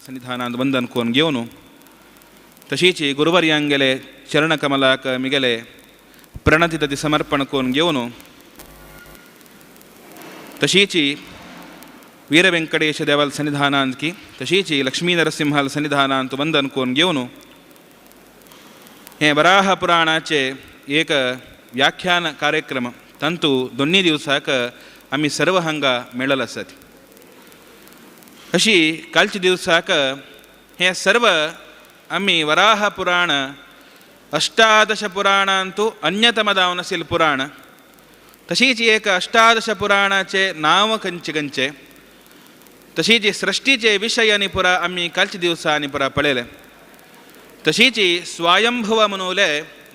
सन्निधानांत वंदन करून घेवन तशीच गुरुवर्यांगेले चरणकमलाक मिगेले प्रणती तदी समर्पण करून घेवन तशीच वीरवेंकटेश देवाल सन्निधानांत की तशीच लक्ष्मी नरसिंहाल सन्निधानांत वंदन करून घेवन हे वराह पुराणाचे एक व्याख्यान कार्यक्रम ತಂತು दोन्ही दिवसाक आमी सर्व हांगा मेळल आसात. अशी कालच्या दिवसाक हे सर्व आमी वराह पुराण अष्टादश पुराणांतु अन्यतम जावन आशिल्लें पुराण तशीच एक अष्टादश पुराणाचे नांव खंयचे खंयचे तशीच सृष्टीचे विशय आनी पुरा आमी कालच्या दिवसा आनी पुरा पळयले. तशीच स्वायंभुव म्हणूले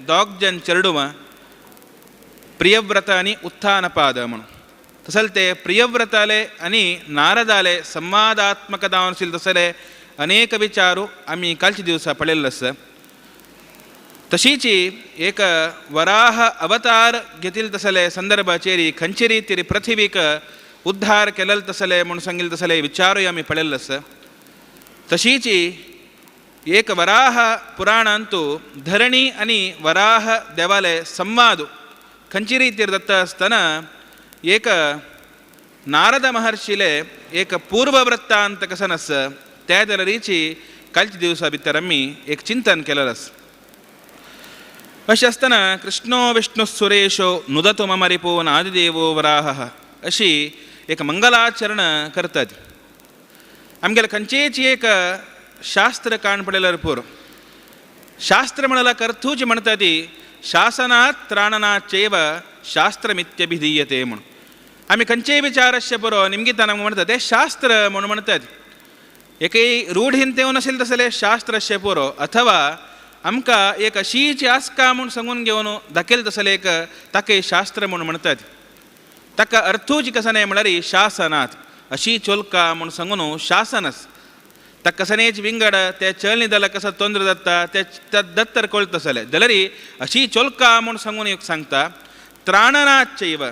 दोग जन चेडुवां प्रियव्रत आनी उत्थानपाद म्हणून तसल ते प्रियव्रताले आनी नारदाले संवादात्मक जावन आशिल्ले तसले अनेक विचारू आमी कालच्या दिवसा पळयल्ले आसा. तशीच एक वराह अवतार घेतील तसले संदर्भाचेर खंयचे रितीर पृथ्वीक उद्धार केलेल तसले म्हूण सांगिल्ले तसले विचारूय आमी पळयल्ले आसा. तशीच एक वराह पुराणांतु धरणी आनी वराह देवाले संवाद खंयचे रितीर जाता आसतना एक नारद महर्षिले एक पूर्ववृत्तांत कसन आसा त्या जाल्यारीची कालच्या दिवसा भितर आमी एक चिंतन केलेलें आसा. अशें आसतना कृष्णो विष्णु सुरेशो नुदतु मम रिपून आदिदेवो वराह अशी एक मंगलाचरण करतात. आमगेले खंयचेच एक शास्त्र काण पडल्यार पुरो शास्त्र म्हणल्यार अर्थूच म्हणटा ती शासनात त्राणनात चैव शास्त्रमित्यभिधीयते म्हणून आमी खंयचेय विचारस्य पुरो निमगितान आमकां म्हणटा तें शास्त्र म्हणून म्हणटात. एकय रूढीन तें नाशिल्लें तसलें शास्त्रस्य पुरो अथवा आमकां एक अशीच आसका म्हूण सांगून घेवन दाखयलें तसलें एक ताका शास्त्र म्हूण म्हणटात. ताका अर्थूच कसो न्हय म्हळ्यार शासनात अशी चोलका म्हूण सांगून शासनस ताका कसनेच विंगड ते चलनी जाल्यार कसो तोंद्र जाता ते दत्तर कळत तसलें जाल्यार अशी चोलका म्हूण सांगून एक सांगता त्राणनात चैव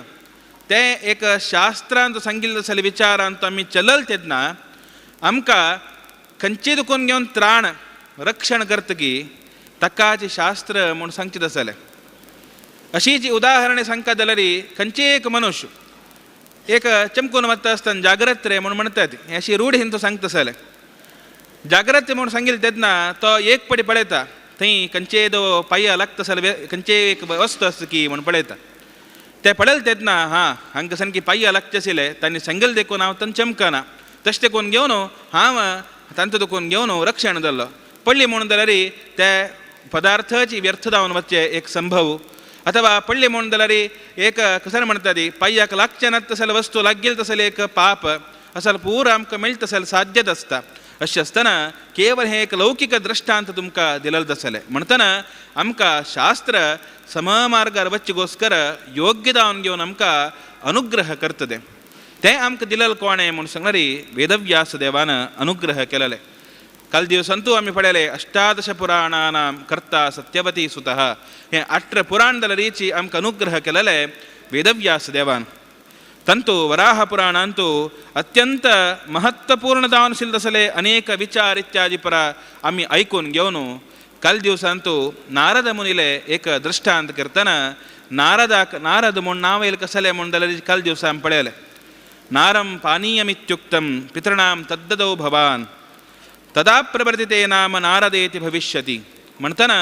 तें एक शास्त्रांत सांगिल्लें तसलें विचारांत आमी चलल तेन्ना आमकां खंयचे दुखून घेवन त्राण रक्षण करतकी ताकाच शास्त्र म्हूण सांगचें तसलें. अशीच उदाहरणां सांगता जाल्यार खंयचे एक मनुष्य एक चमकून वता आसतना जाग्रत रे म्हूण म्हणटात हें अशी रूढ हिंदू सांगता तसलें. जाग्रत म्हूण सांगिल्लें तेन्ना तो एक पडी पळयता थंय खंयचे दो पांया लागता जाल्यार खंयचे एक वस्तू आसा की म्हूण पळयता ते पळयलें तेन्ना हां हांकां सामकी पांया लागचे आशिल्लें तांणी सांगिल्लें देखून हांव तांकां चमकना तशें देखून घेवन हांव तांचो देखून घेवन रक्षण जालो पडली म्हूण जाल्यार ते पदार्थाची व्यर्थ जावन वचचें एक संभव अथवा पडली म्हूण जाल्यार एक कशें म्हणटा ती पांयाक लागचें ना तसले वस्तू लागील तसलें एक पाप असल पूरा आमकां मेळटा तसलें साध्यत आसता. अशें आसतना केवल हें एक लौकीक दृश्टांत तुमकां दिलेलें तसलें म्हणटना आमकां शास्त्र सममार्गार वच्चे योग्य जावन घेवन आमकां अनुग्रह करता तें तें आमकां दिलेलें कोणें म्हूण सांगल्यार वेदव्यास देवान अनुग्रह केलेलें. काल दिवसांतू आमी पळयलें अष्टादश पुराणानां कर्ता सत्यवती सुतः हें 18 पुराण जाल्यारीची आमकां अनुग्रह केलेलें वेदव्यास देवान. ತಂತು ವರಾಹ ಪುರಾಣಂತೂ ಅತ್ಯಂತ ಮಹತ್ವಪೂರ್ಣ जावन आशिल्ले तसले अनेक विचार इत्यादी परा आमी आयकून घेवन काल दिवसांतू नारद मुनिले एक दृश्टांत करतना नारदाक नारद म्हूण नांव येयलें कसलें म्हूण जाल्यार काल दिवसा आमी पळयलें नारं पानीयमित्युक्तं पितॄणां तद्ददौ भवान् तदा प्रवर्तिते नाम नारदेति भविष्यति म्हणटना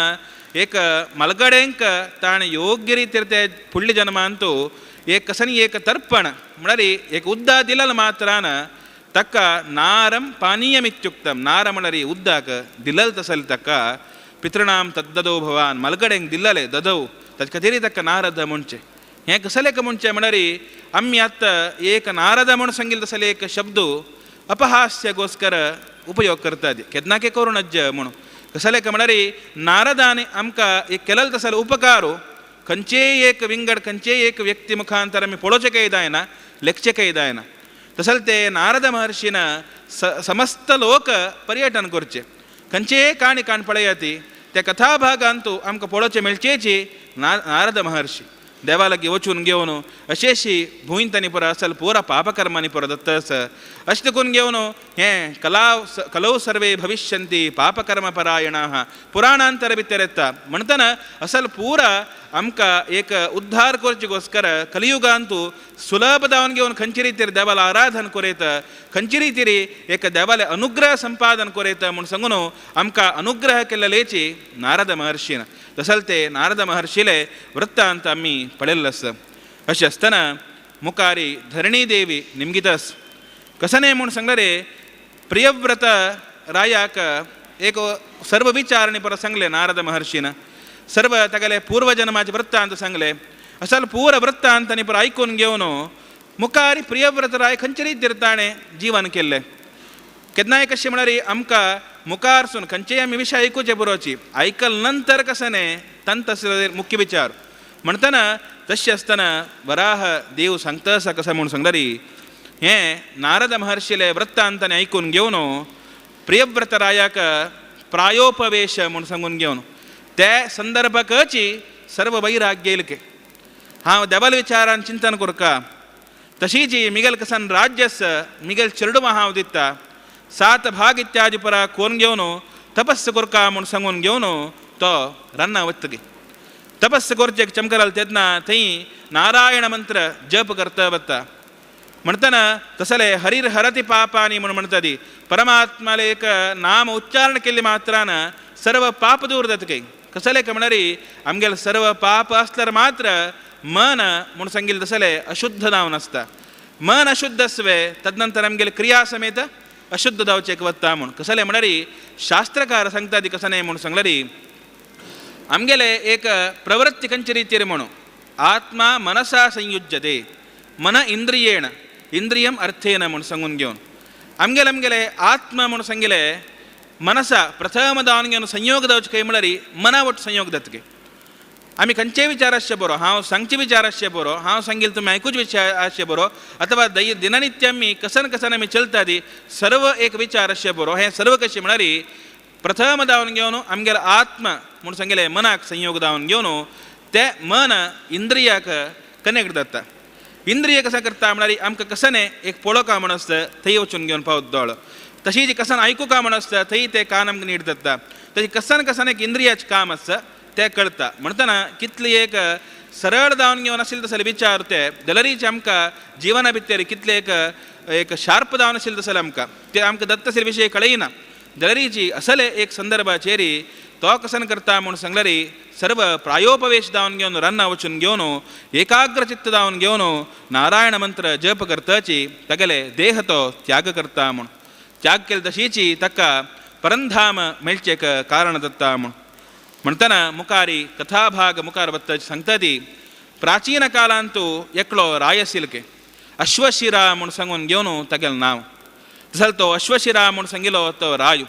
एक मलगडेंक ताणें योग्य रितीर ते फुडल्या जन्मांतू एक कसनी एक तर्पण म्हळ्यार एक उद्दा दिलल मात्रान ताका नारं पानीयमित्युक्तं नार म्हळ्यार उद्दाक दिलल तसले ताका पितृणां तद्ददौ भवान मलगडेंक दिल्लले ददौ ताचे खातीर ताका नारद म्हणचें. हें कसलें म्हणचें म्हळ्यार आमी आतां एक नारद म्हूण सांगिल्लें तसले एक शब्द अपहास्यगोस्कर उपयोग करतात केन्ना के करूं नज्ज म्हणून कसलें म्हळ्यार नारदान आमकां एक केलेलो तसलो उपकार खंयचेय एक विंगड खंयचेय एक व्यक्ती मुखांतर आमी पळोवचें काय जायना लेखचें काय जायना तसले ते नारद महर्षीन समस्त लोक पर्यटन करचें खंयचेय काणी काण पळयात त्या कथाभागांतू आमकां पळोवचें मेळचेची नारद महर्षी देवा लागीं वचून घेवन अशेशी भूंय तांणी पुरो असल पुरा पापकर्मांनी पुरो दत्त आसा. अशें देखून घेवन हें कलाव कलौ सर्वे भविष्यन्ति पापकर्म परायणाः पुराणांतर भितर येता. म्हणटना असल पुरा आमकां एक उद्धार करचे गोस्कर कलियुगांतू सुलभ जावन घेवन खंयचे रितीर देवाला आराधन करयता, खंयचे रितीर एक देवाले अनुग्रह संपादन करयता म्हूण सांगून आमकां अनुग्रह केल्लेची नारद महर्षीन. तसल ते नारद महर्षीले वृत्तांत आमी पळयल्लो आसा. अशें आसतना मुखारी धरणी देवी निमगीत आसा. कसं न्हय म्हूण सांगलें रे, प्रियव्रत रायाक एक सर्व विचारणी परत सांगलें नारद महर्षीन, सर्व तागेले पूर्वजन्माचे वृत्तांत सांगले. असल पूर वृत्तांत आनी पुरो आयकून घेवन मुखार प्रियव्रत राय खंयचे रितीर ताणें जीवन केल्लें. केन्नाय कशें म्हळ्यार आमकां मुखारसून खंयचेय आमी विशय आयकुचे बरोवची आयकल नंतर कसं न्हय तंत मुख्य विचार म्हणटना तशें आसतना वराह देव सांगता आसा कसं म्हूण सांगल्यार हें नारद महर्षीले वृत्तांतांनी आयकून घेवन प्रियव्रत रायाक प्रायोपवेश म्हूण सांगून घेवन ते संदर्भाकची सर्व वैराग्य येयलें. हांव देवाल विचारान चिंतन करका तशीच मिगेल कसन राज्य आसा मिगेल चेरडुवां हांव दिता सात भाग इत्यादी परा कोरून घेवन तपस्स करका म्हूण सांगून घेवन तो रान्ना वतगी. तपस्स करचें चमकराल तेन्ना थंय नारायण मंत्र जप करता वता. म्हणटना तसले हरीर हरती पापानी म्हूण म्हणटा ती परमात्माले एक नाम उच्चारण केल्ले मात्रान सर्व पाप दूर जाता. काय कसले काय म्हणल्यार आमगेले सर्व पाप आसल्यार मात्र मन म्हूण सांगिल्लें तसलें अशुद्ध जावन आसता. मन अशुद्ध आसवे तदनंतर आमगेले क्रिया समेत अशुद्ध जावचें वता म्हूण कसलें म्हणल्यार शास्त्रकार सांगता ती कसं न्हय म्हूण सांगल्यार आमगेले एक प्रवृत्ती खंयचे रितीर म्हणून आत्मा मनसा संयुज्यते मन इंद्रियेण इंद्रियम अर्थेन म्हूण सांगून घेवन आमगेले आमगेले आत्मा म्हूण सांगिल्लें मनसा प्रथम जावन घेवन संयोग जावचें खंय म्हणल्यार मना वट संयोग जातकीर आमी खंयचेय विचार आसचे बरो, हांव सांगचे विचार आसचे बरो, हांव सांगील तुमी आयकूच विचार आसचे बरो, अथवा दिननित्य आमी कसन कसन आमी चलता ती सर्व एक विचार आसचे बरो. हें सर्व कशें म्हळ्यार प्रथम जावन घेवन आमगेलो आत्मा म्हूण सांगिल्लें मनाक संयोग जावन घेवन ते मन इंद्रियाक कनेक्ट जाता. इंद्रिय कशें करता म्हळ्यार आमकां कसं न्हय एक पळोवका म्हण आसता थंय वचून घेवन पावत दोळो, तशीच कसन आयकुका म्हण आसता थंय ते कान आमकां नीट जाता, तशी कसन कसन एक इंद्रियाचें काम आसता तें कळटा. म्हणटना कितली एक सरळ जावन घेवन आशिल्ले तसले विचार ते जाल्यारीच आमकां जिवना भितर कितले एक एक शार्प जावन आशिल्ले तसले आमकां ते आमकां दत्त आशिल्ले विशय कळयना जाल्यारीची असले एक संदर्भाचेर तो कसन करता म्हूण सांगल्यार सर्व प्रायोपवेश जावन घेवन रान्ना वचून घेवन एकाग्र चित्त जावन घेवन नारायण मंत्र जप करताची तागेले देह तो त्याग करता म्हूण त्याग केले तशीची ताका परंधाम मेळचें कारण जाता म्हूण. म्हणटना मुखारी कथाभाग मुखार वता सांगता ती प्राचीन कालांतू एकलो राय आशिल्ले अश्वशिरा म्हूण सांगून घेवन तागेलें नांव तसो तो अश्वशिरा म्हूण सांगिल्लो तो रायू.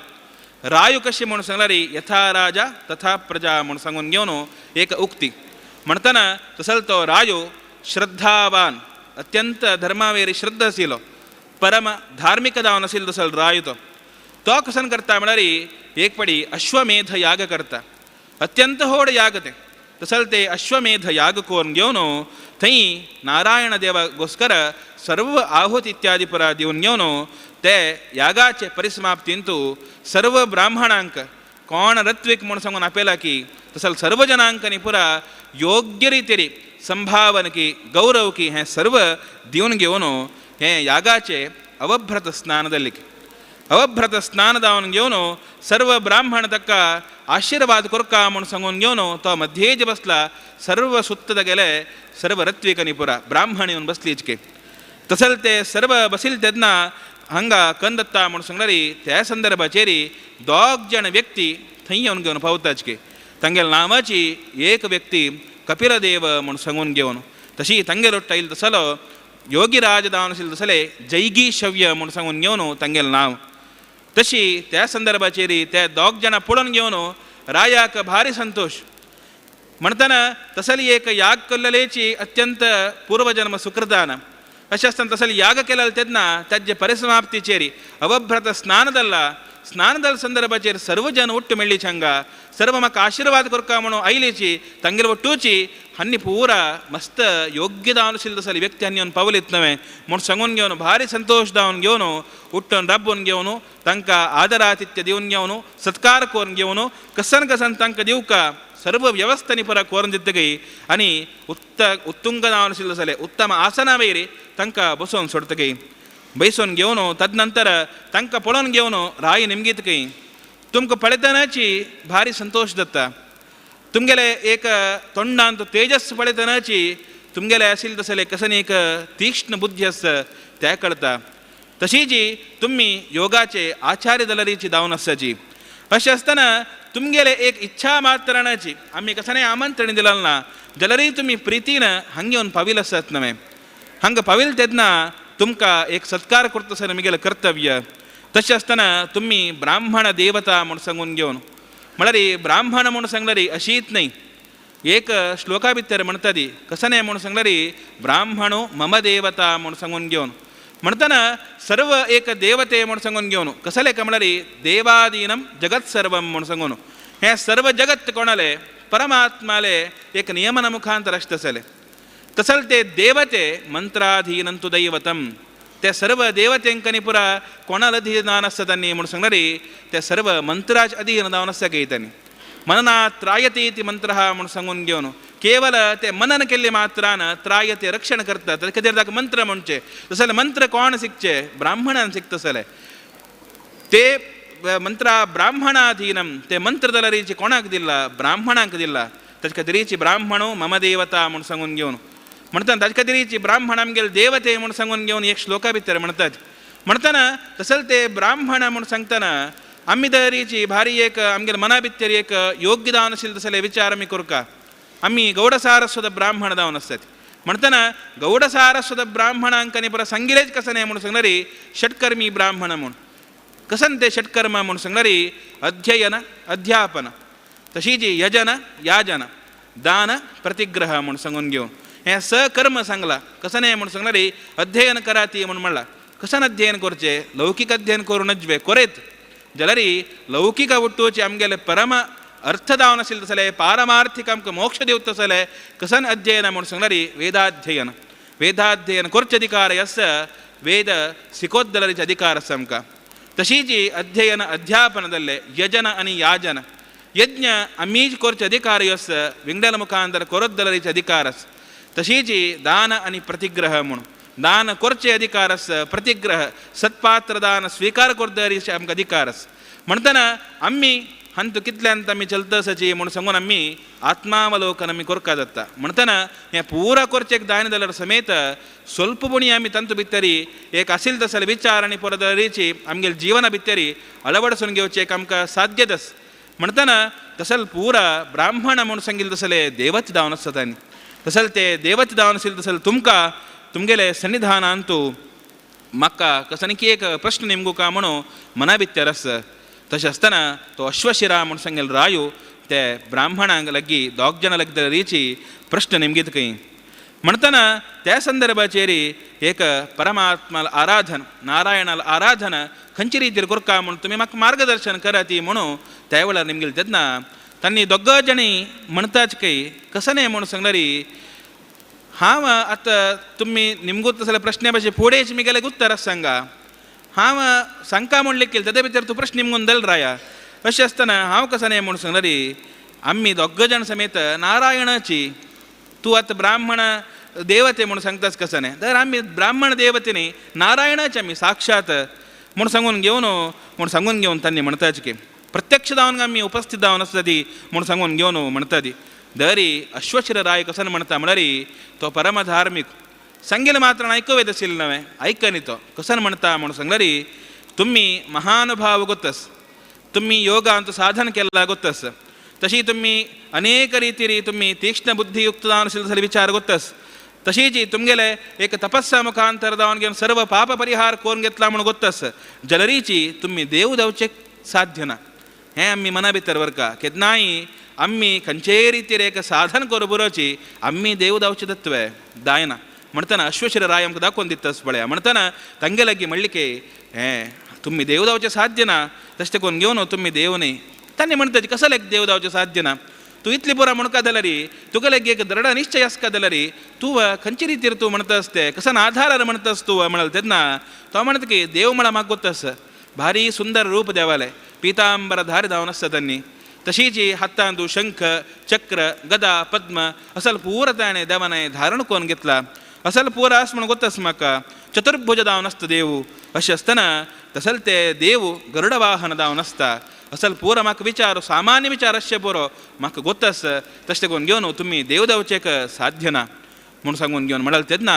रायू कशें म्हूण सांगल्यार यथा राजा तथा प्रजा म्हूण सांगून घेवन एक उक्ती. म्हणटना तसो तो रायू श्रद्धावान अत्यंत धर्मावेरी श्रद्धा आशिल्लो परम धार्मिक जावन आशिल्लो तसो रायू तो तो कसन करता म्हळ्यार एक पडी अश्वमेध याग करता अत्यंत व्हड याग ते तसल ते अश्वमेध याग करून घेवन थंय नारायण देवागोस्कर सर्व आहुती इत्यादी परा दिवन घेवन ते यागाचे परिसमाप्तींतू सर्व ब्राह्मणांक कोण रत्विक म्हूण सांगून आपयला की तसल सर्व जनांक न्ही पुरा योग्य रितीरी संभावन की गौरव की हें सर्व दिवन घेवन हें यागाचे अवभ्रत स्नान जाल्लें. अवभ्रत स्नान जावन घेवन सर्व ब्राह्मण ताका आशीर्वाद करका म्हूण सांगून घेवन तो मध्येज बसला सर्व सुत्त गेले सर्व रत्विक न्ही पुरा ब्राह्मण येवन बसली इचके तसल ते सर्व बसील तेन्ना हांगा कंदत्ता म्हूण सांगल्यार त्या संदर्भाचेर दोग जाण व्यक्ती थंय येवन घेवन पावताचके तांगेल्या नांवाची एक व्यक्ती कपिलदेव म्हूण सांगून घेवन तशी तांगेलो आयल तसलो योगीराज जावन आशिल्ले तसले जैगीशव्य म्हूण सांगून घेवन तांगेलें नांव. तशी त्या संदर्भाचेर ते दोग जाणां पळोवन घेवन रायाक भारी संतोश. म्हणटना तसली एक याग केल्लेची अत्यंत पूर्वजन्म सुकृतान अशें आसतना तसली याग केलेलो तेन्ना ताजे परिसमाप्तीचेर अवभ्रत स्नान जाल्ला स्नान संदर्भाचेर सर्व जन ಒಟ್ಟು ಮೆಳ್ಳಿಚಂಗ सर्व म्हाका आशीर्वाद करका म्हणून आयलीची तांगेले ಒಟ್ಟೂಚಿ हन्नी पूरा मस्त योग्य दावन आशिल्लो तसले व्यक्ती हांणी येवन पावलीत नवें म्हूण सांगून घेवन भारी संतोश दावन घेवन उठून राबून घेवन तांकां आदरातिथ्य दिवन घेवन सत्कार करून घेवन कसन कसन तांकां दिवका सर्व व्यवस्थानी पुरा करून दितकी आनी उत्तुंग दावन आशिल्लो तसले उत्तम आसना वयर तांकां बसोवन सोडतकी बैसून घेवन तदनंतर तांकां पळोवन घेवन राय निमगीतकी तुमकां पळयतनाची भारी संतोश जाता. तुमगेले एक तोंडांत तेजस पळयतनाची तुमगेले आशिल्ले तसले कसन एक तीक्ष्ण बुद्धी आसा त्या कळता. तशीची तुमी योगाचे आचार्य दलरीची धांवन आसाची. अशें आसतना तुमगेले एक इच्छा मात्रणाची आमी कसने आमंत्रण दिलाल ना जाल्यारय तुमी प्रितीन हांगा येवन पाविल आसात नवें. हांगा पाविल तेन्ना तुमकां एक सत्कार करता आसतना म्हगेलें कर्तव्य. तशें आसतना तुमी ब्राह्मण देवता म्हूण सांगून घेवन म्हळ्यार ब्राह्मण म्हूण सांगल्यार अशीच न्हय एक श्लोका भितर म्हणटा ती कसने म्हूण सांगल्यार ब्राह्मणो मम देवता म्हूण सांगून घेवन म्हणटना सर्व एक देवते म्हूण सांगून घेवन कसले काय म्हळ्यार देवादीनम जगत सर्वम म्हूण सांगून हें सर्व जगत कोणाले परमात्माले एक नियमन मुखांतर आसतले तसल ते देवते मंत्राधीनंतु दैवतम ते सर्व देवतेंकनी पुरा कोणाला अधीन आसता तांणी म्हूण सांगल्यार ते सर्व मंत्राच अधीन जावन आसता काय तांणी मनना त्रायते इति मंत्र म्हूण सांगून घेवन केवल ते मनन केल्ले मात्रान त्रायते रक्षण करतात ताचे खातीर ताका मंत्र म्हणचे. तसले मंत्र कोण शिकचे ब्राह्मणान शिकतसले ते मंत्र ब्राह्मणाधीनम ते मंत्र जाल्यार कोणाक दिला ब्राह्मणांक दिला ताचे खातीरची ब्राह्मणो मम देवता म्हूण सांगून घेवन म्हणटात ताचे खातीरची ब्राह्मण आमगेले देवते म्हूण सांगून घेवन एक श्लोका भितर म्हणतात. म्हणटना तसल ते ब्राह्मण म्हूण सांगतना आमी तरीची भारी एक आमगेले मना भितर एक योग्य जावन आशिल्ले तसले विचार आमी करका. आमी गौडसारस्वत ब्राह्मण जावन आसतात. म्हणटना गौडसारस्वत ब्राह्मणांक आनी पुरा सांगिलेच कसं न्हय म्हूण सांगल्यार षटकर्मी ब्राह्मण म्हूण कसन ते षटकर्म म्हूण सांगल्यार अध्ययन अध्यापन तशीच यजन याजन दान प्रतिग्रह म्हूण सांगून घेवन हें सकर्म सांगलां. कसं न्हय म्हूण सांगल्यार अध्ययन कराती म्हूण म्हणलां. कसन अध्ययन करचें लौकीक अध्ययन करूनच वे कोरेत जाल्यार लौकीक उट्टूचे आमगेले परम अर्थ जावन आशिल्ले तसले पारमार्थिक आमकां मोक्ष दिवता तसले कसन अध्ययन म्हूण सांगल्यार वेदाध्ययन वेदाध्ययन करचे अधिकार आसा वेद शिकोत जाल्यार अधिकार आसा आमकां. तशीच अध्ययन अध्यापन जाल्लें यजन आनी याजन यज्ञ आमीच करचे अधिकार आसा विंगड्याल्या मुखांतर करत जाल्यार अधिकार आसा. तशीच दान आनी प्रतिग्रह म्हूण दान करचे अधिकार आसा प्रतिग्रह सत्पात्र दान स्विकार करता आमकां अधिकार आसा. म्हणटना आमी हांतू कितल्यान आमी चलता आसाची म्हूण सांगून आमी आत्मावलोकन आमी करका जाता. म्हणटना हें पुरा करचें एक दान जाल्यार समेत स्वल्प पुणी आमी तांतू भितर एक आशिल्ले तसले विचार आनी परत जाल्यारीची आमगेले जिवना भितर अळवडसून घेवचें एक आमकां साध्यत आसा. म्हणटना तसल पुरा ब्राह्मण म्हूण सांगिल्ले तसले देवत जावन आसता तांणी तसल ते देवत जावन आशिल्ले तसल तुमकां तुमगेले सन्निधानांतू म्हाका कसनी की एक प्रश्न निमगुका म्हणून मना भितर आसा. तशें आसतना तो अश्वशिरा म्हूण सांगेल रायू ते ब्राह्मणांक लागीं दोग जाणां लागीं जाल्यारीची प्रश्न निमगीत खंय म्हणटना त्या संदर्भाचेर एक परमात्माल आराधन नारायणाल आराधना खंयचे रितीर करका म्हूण तुमी म्हाका मार्गदर्शन करात म्हणून त्या वेळार निमगेले तेन्ना तांणी दोग जाणी म्हणटाच खंय कसं न्हय म्हूण सांगल्यार हांव आतां तुमी निमगूत तसले प्रश्ना भाशे फुडेंच म्हगेलें उत्तर आसा सांगा हांव सांगका म्हूण लेखील ताजे भितर तूं प्रश्न निमगून दल राया. अशें आसतना हांव कसं न्हय म्हूण सांगल्यार आमी दोग जाण समेत नारायणाची तूं आतां ब्राह्मण देवते म्हूण सांगताच कसं न्हय तर आमी ब्राह्मण देवते न्ही नारायणाचे आमी साक्षात म्हूण सांगून घेवन म्हूण सांगून घेवन तांणी म्हणटाच की प्रत्यक्ष जावन आमी उपस्थित जावन आसता ती म्हूण सांगून घेवन म्हणटा ती दरी अश्वशिर राय कसं म्हणटा म्हळ्यार तो परमधार्मीक सांगेले मात्र आयकूं येत आशिल्लें नवें आयकनी तो कसं म्हणटा म्हूण सांगल्यार तुमी महानुभाव गोत्तस तुमी योगांत साधन केल्ला गोत्तस तशी तुमी अनेक रितीरी तुमी तीक्ष्ण बुद्धियुक्त जावन आशिल्ले तसले विचार गोत्तस तशीच तुमगेले एक तपस्या मुखांतर जावन घेवन सर्व पाप परिहार करून घेतला म्हूण गोत्तस जाल्यारीची तुमी देव जावचें साध्य ना. हें आमी मना भितर व्हरका केन्नाय आमी खंयचेय रितीर एक साधन करूं बरोवची आमी देव जावचें तत्व जायना. म्हणटना अश्वशिर राय आमकां दाखोवन दितास पळया म्हणटना तांगे लागीं म्हणलें की हें तुमी देव जावचें साध्य ना, तशें करून घेवन तुमी देव न्ही. तांणी म्हणटा कसो लेग देव जावचें साध्य ना, तूं इतली पुरा म्हणका जाल्यार तुका लेग एक दृढ निश्चय आसका जाल्यार तूं खंयचे रितीर तूं म्हणटा आसते कसान आधारार म्हणटा आस तूं म्हणल तेन्ना तो म्हणटा की देव म्हणा म्हाका गोत्त आसा, भारी सुंदर रूप देवालें, पितांबर धार जावन आसता तांणी, तशीच हातांत शंख चक्र गदा पद्म असल पूरा ताणें देवान धारण करून घेतला, असल पूरा आस म्हण गोत्त आसा म्हाका, चतुर्भुज जावन आसता देव, अशें आसतना तसल ते देव गरुड वाहन जावन आसता, असल पूरा म्हाका विचार सामान्य विचार अशें पुरो म्हाका गोत्त आसा, तशें करून घेवन तुमी देव जावचेक साध्य ना म्हूण सांगून घेवन म्हणल तेन्ना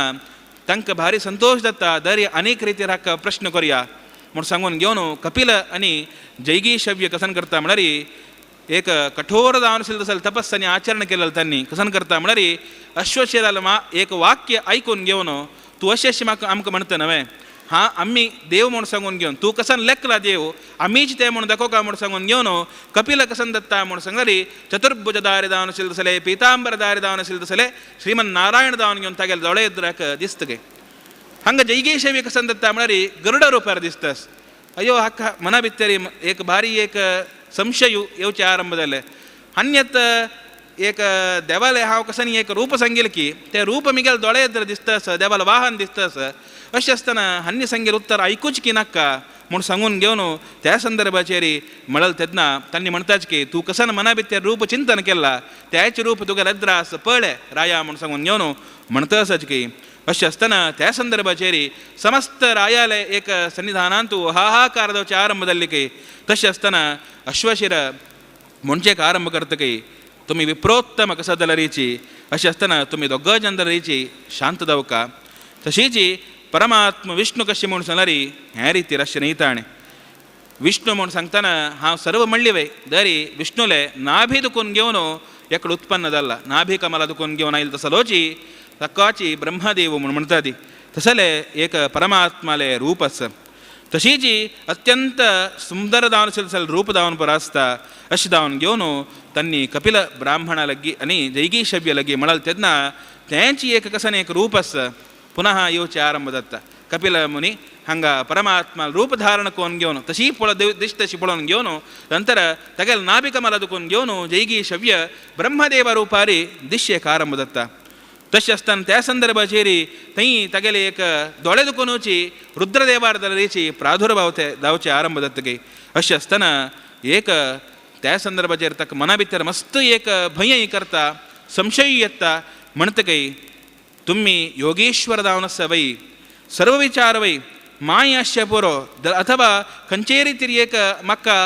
तांकां भारी संतोश जाता. दरी अनेक रितीर हाका प्रश्न करया म्हूण सांगून घेवन कपिल आनी जैगीशव्य कसन करता म्हळ्यार एक कठोर जावन आशिल्लो तसो तपस आनी आचरण केलें तांणी कसन करता म्हळ्यार अश्वशिराल मा एक वाक्य आयकून घेवन तूं अशें अशें म्हाका आमकां म्हणटा न्हय हां आमी देव म्हूण सांगून घेवन तूं कसन लेखला देव आमीच ते म्हूण दाखोवका म्हूण सांगून घेवन कपिल कसन दत्ता म्हूण सांगली चतुर्भुज दारी जावन आशिल्ले तसले पितांबर दारी जावन आशिल्ले तसले श्रीमन नारायण जावन घेवन तागेले दोळे एदराक दिसता गे. हांगा जैगेशवी कसन दत्ता म्हळ्यार गरुड रुपार दिसतास. अयो हाका मना भितर एक भारी एक संशय येवचे आरंभ जाले. अन्यत एक देवालय हांव कसन एक रूप सांगेल की ते रूप मिगेल दोळे एदर दिसतास देवाल वाहन दिसतास अशें आसतना हन्य सांगेल उत्तर आयकूच की नाका म्हूण सांगून घेवन त्या संदर्भाचेर म्हणल तेन्ना तांणी म्हणटाच की तूं कसन मना भितर रूप चिंतन केला त्याच रूप तुगे लद्रास पळय राया म्हूण सांगून घेवन म्हणटा आसाच की अशें आसतना त्या संदर्भाचेर समस्त रायाले एक सन्निधानांतू हाहाकार जावचे आरंभ जाल्ले की तशें आसतना अश्वशिर म्हणचेक आरंभ करता की तुमी विप्रोत्तम कसा जाल्यारीची अशें आसतना तुमी दोग जाण जाल्यारीची शांत जावका. तशीच परमात्मा विष्णू कशें म्हूण सांगल्यार हे रितीर अशें न्ही ताणें विष्णू म्हूण सांगतना हांव सर्व म्हणली वय दरी विष्णुले नाभी दुखून घेवन एकड उत्पन्न जाला नाभी कमला दुखून घेवन आयल तसलोची ताकाची ब्रह्मदेव म्हूण म्हणटा ती तसले एक परमात्माले रूप आसा. तशीच अत्यंत सुंदर जावन आशिल्लें रूप जावन परो आसता अशें जावन घेवन तांणी कपिल ब्राह्मणा लगी आनी जैगीशव्य लगी म्हणल तेन्ना तेंच एक कसन एक रूप आसा पुनः येवचे आरंभ जाता. कपिल मुनी हांगा परमात्मा रूप धारण करून घेवन तशी पळ दिश्ट तशी पळोवन घेवन नंतर तागेले नाभी कमला दुखून घेवन जैगीशव्य ब्रह्मदेव रुपारी दिश्येक आरंभ जाता. तशें आसतना त्या संदर्भाचेर थंय तागेले एक दोळे दुखूनची रुद्रदेवार जाल्यारीची प्रादुर्भाव ते जावचे आरंभ जाता. अशें आसतना एक त्या संदर्भाचेर ताका मना भितर मस्त एक भंय करता संशय येता म्हणटकय तुमी योगेश्वर जावन आसा वय सर्व विचार वय माय आसचे पुरो अथवा खंयचेय रितीर एक म्हाका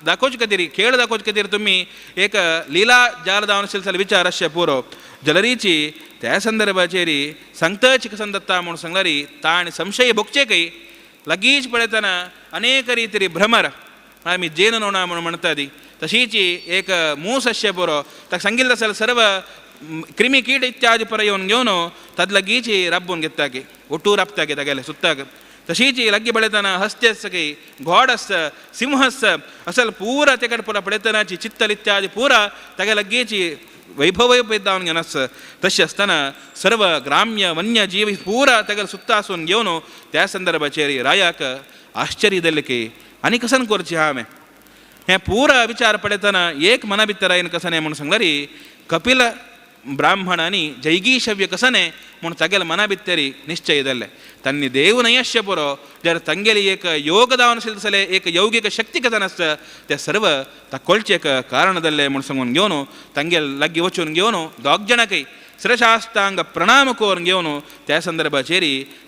दाखोवचे खातीर खेळ दाखोवचे खातीर तुमी एक लिला जाल जावन आशिल्ले जाल्यार विचार आसचे पुरो जलरीची त्या संदर्भाचेर सांगताच कसन दत्ता म्हूण सांगल्यार ताण संशय भोगचे कय लागींच पळयतना अनेक रितीर भ्रमर आमी जेन नोणा म्हूण म्हणटा ती तशीच एक मूस आसचे पुरो ताका सांगिल्लें आसल्यार सर्व क्रिमी कीट इत्यादी पर येवन घेवन ताका लागींच राबून घेता की ओटू राबता की तागेले सुत्ताक. तशीच लागीं पळयतना हस्ती आसता की घोड आसता सिंह आसता असल पुरा तेकडे पुरा पळयतनाची चित्तल इत्यादी पुरा तागे लागींची वैभव जावन घेवन आसता. तशें आसतना सर्व ग्राम्य वन्य जीव पुरा तागेले सुत्ता आसून घेवन त्या संदर्भाचेर रायाक आश्चर्य जालें की आनी कसन करचें हांवें हें पुरा विचार पळयतना एक मना भितर आयन कसन म्हूण सांगल्यार कपिल ब्राह्मणांनी जैगीशव्य कसने म्हूण तागेले मना भितर निश्चय जाल्ले तांणी देव न्हय आसचे पुरो जर तांगेली एक योग जावन आशिल्लें तसलें एक यौगीक शक्ती कथन आसता तें सर्व ताकोळचें एक कारण जाल्लें म्हूण सांगून घेवन तांगेले लागीं वचून घेवन दोग जाणांकय शिरशास्तांग प्रणाम करून घेवन त्या संदर्भाचेर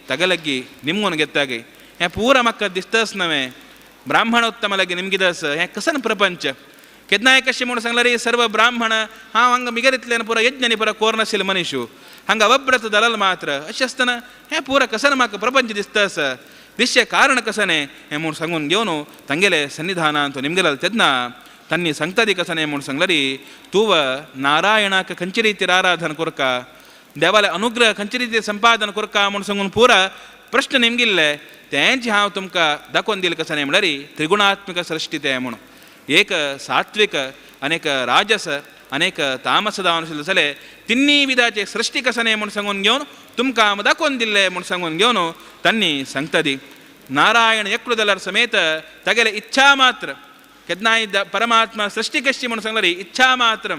तागे लागीं निमगून घेता की हें पुरा म्हाका दिसताच न्हय ब्राह्मणोत्तम लागीं निमगीत आसा हें कसन प्रपंच केन्नाय कशें म्हूण सांगल्यार सर्व ब्राह्मण हांव हांगा मिगरींतल्यान पुरा यज्ञानी पुरा कोर नाशिल्ले मनीशू हांगा अव्रत दलाल मात्र अशें आसतना हें पुरा कसन म्हाका प्रपंच दिसता आसा दिसचें कारण कसन हें म्हूण सांगून घेवन तांगेले सन्निधानांत निमगेले तेन्ना तांणी सांगता ती कसन म्हूण सांगल्यार तूं नारायणाक खंयचे रितीर आराधन करका देवाले अनुग्रह खंयचे रितीर संपादन करका म्हूण सांगून पुरा प्रश्न निमगिल्ले तेंच हांव तुमकां दाखोवन दिलें कसन म्हणल्यार त्रिगुणात्मक सृश्टी तें म्हूण एक सात्विक अनेक राजस अनेक तामस जावन आशिल्ले जाल्यार तिन्ही विधाचे सृश्टी कसन म्हूण सांगून घेवन तुमकां हांव दाखोवन दिल्लें म्हूण सांगून घेवन तांणी सांगता ती. ನಾರಾಯಣ ಯಕ್ರುದಲರ ಸಮೇತ ತಗಲೆ ಇಚ್ಛಾ ಮಾತ್ರ ಕೆದ್ನಾಯಿದ್ದ ಪರಮಾತ್ಮ ಸೃಷ್ಟಿ ಕಷ್ಟಿ म्हणून सांगलरी इच्छा मात्र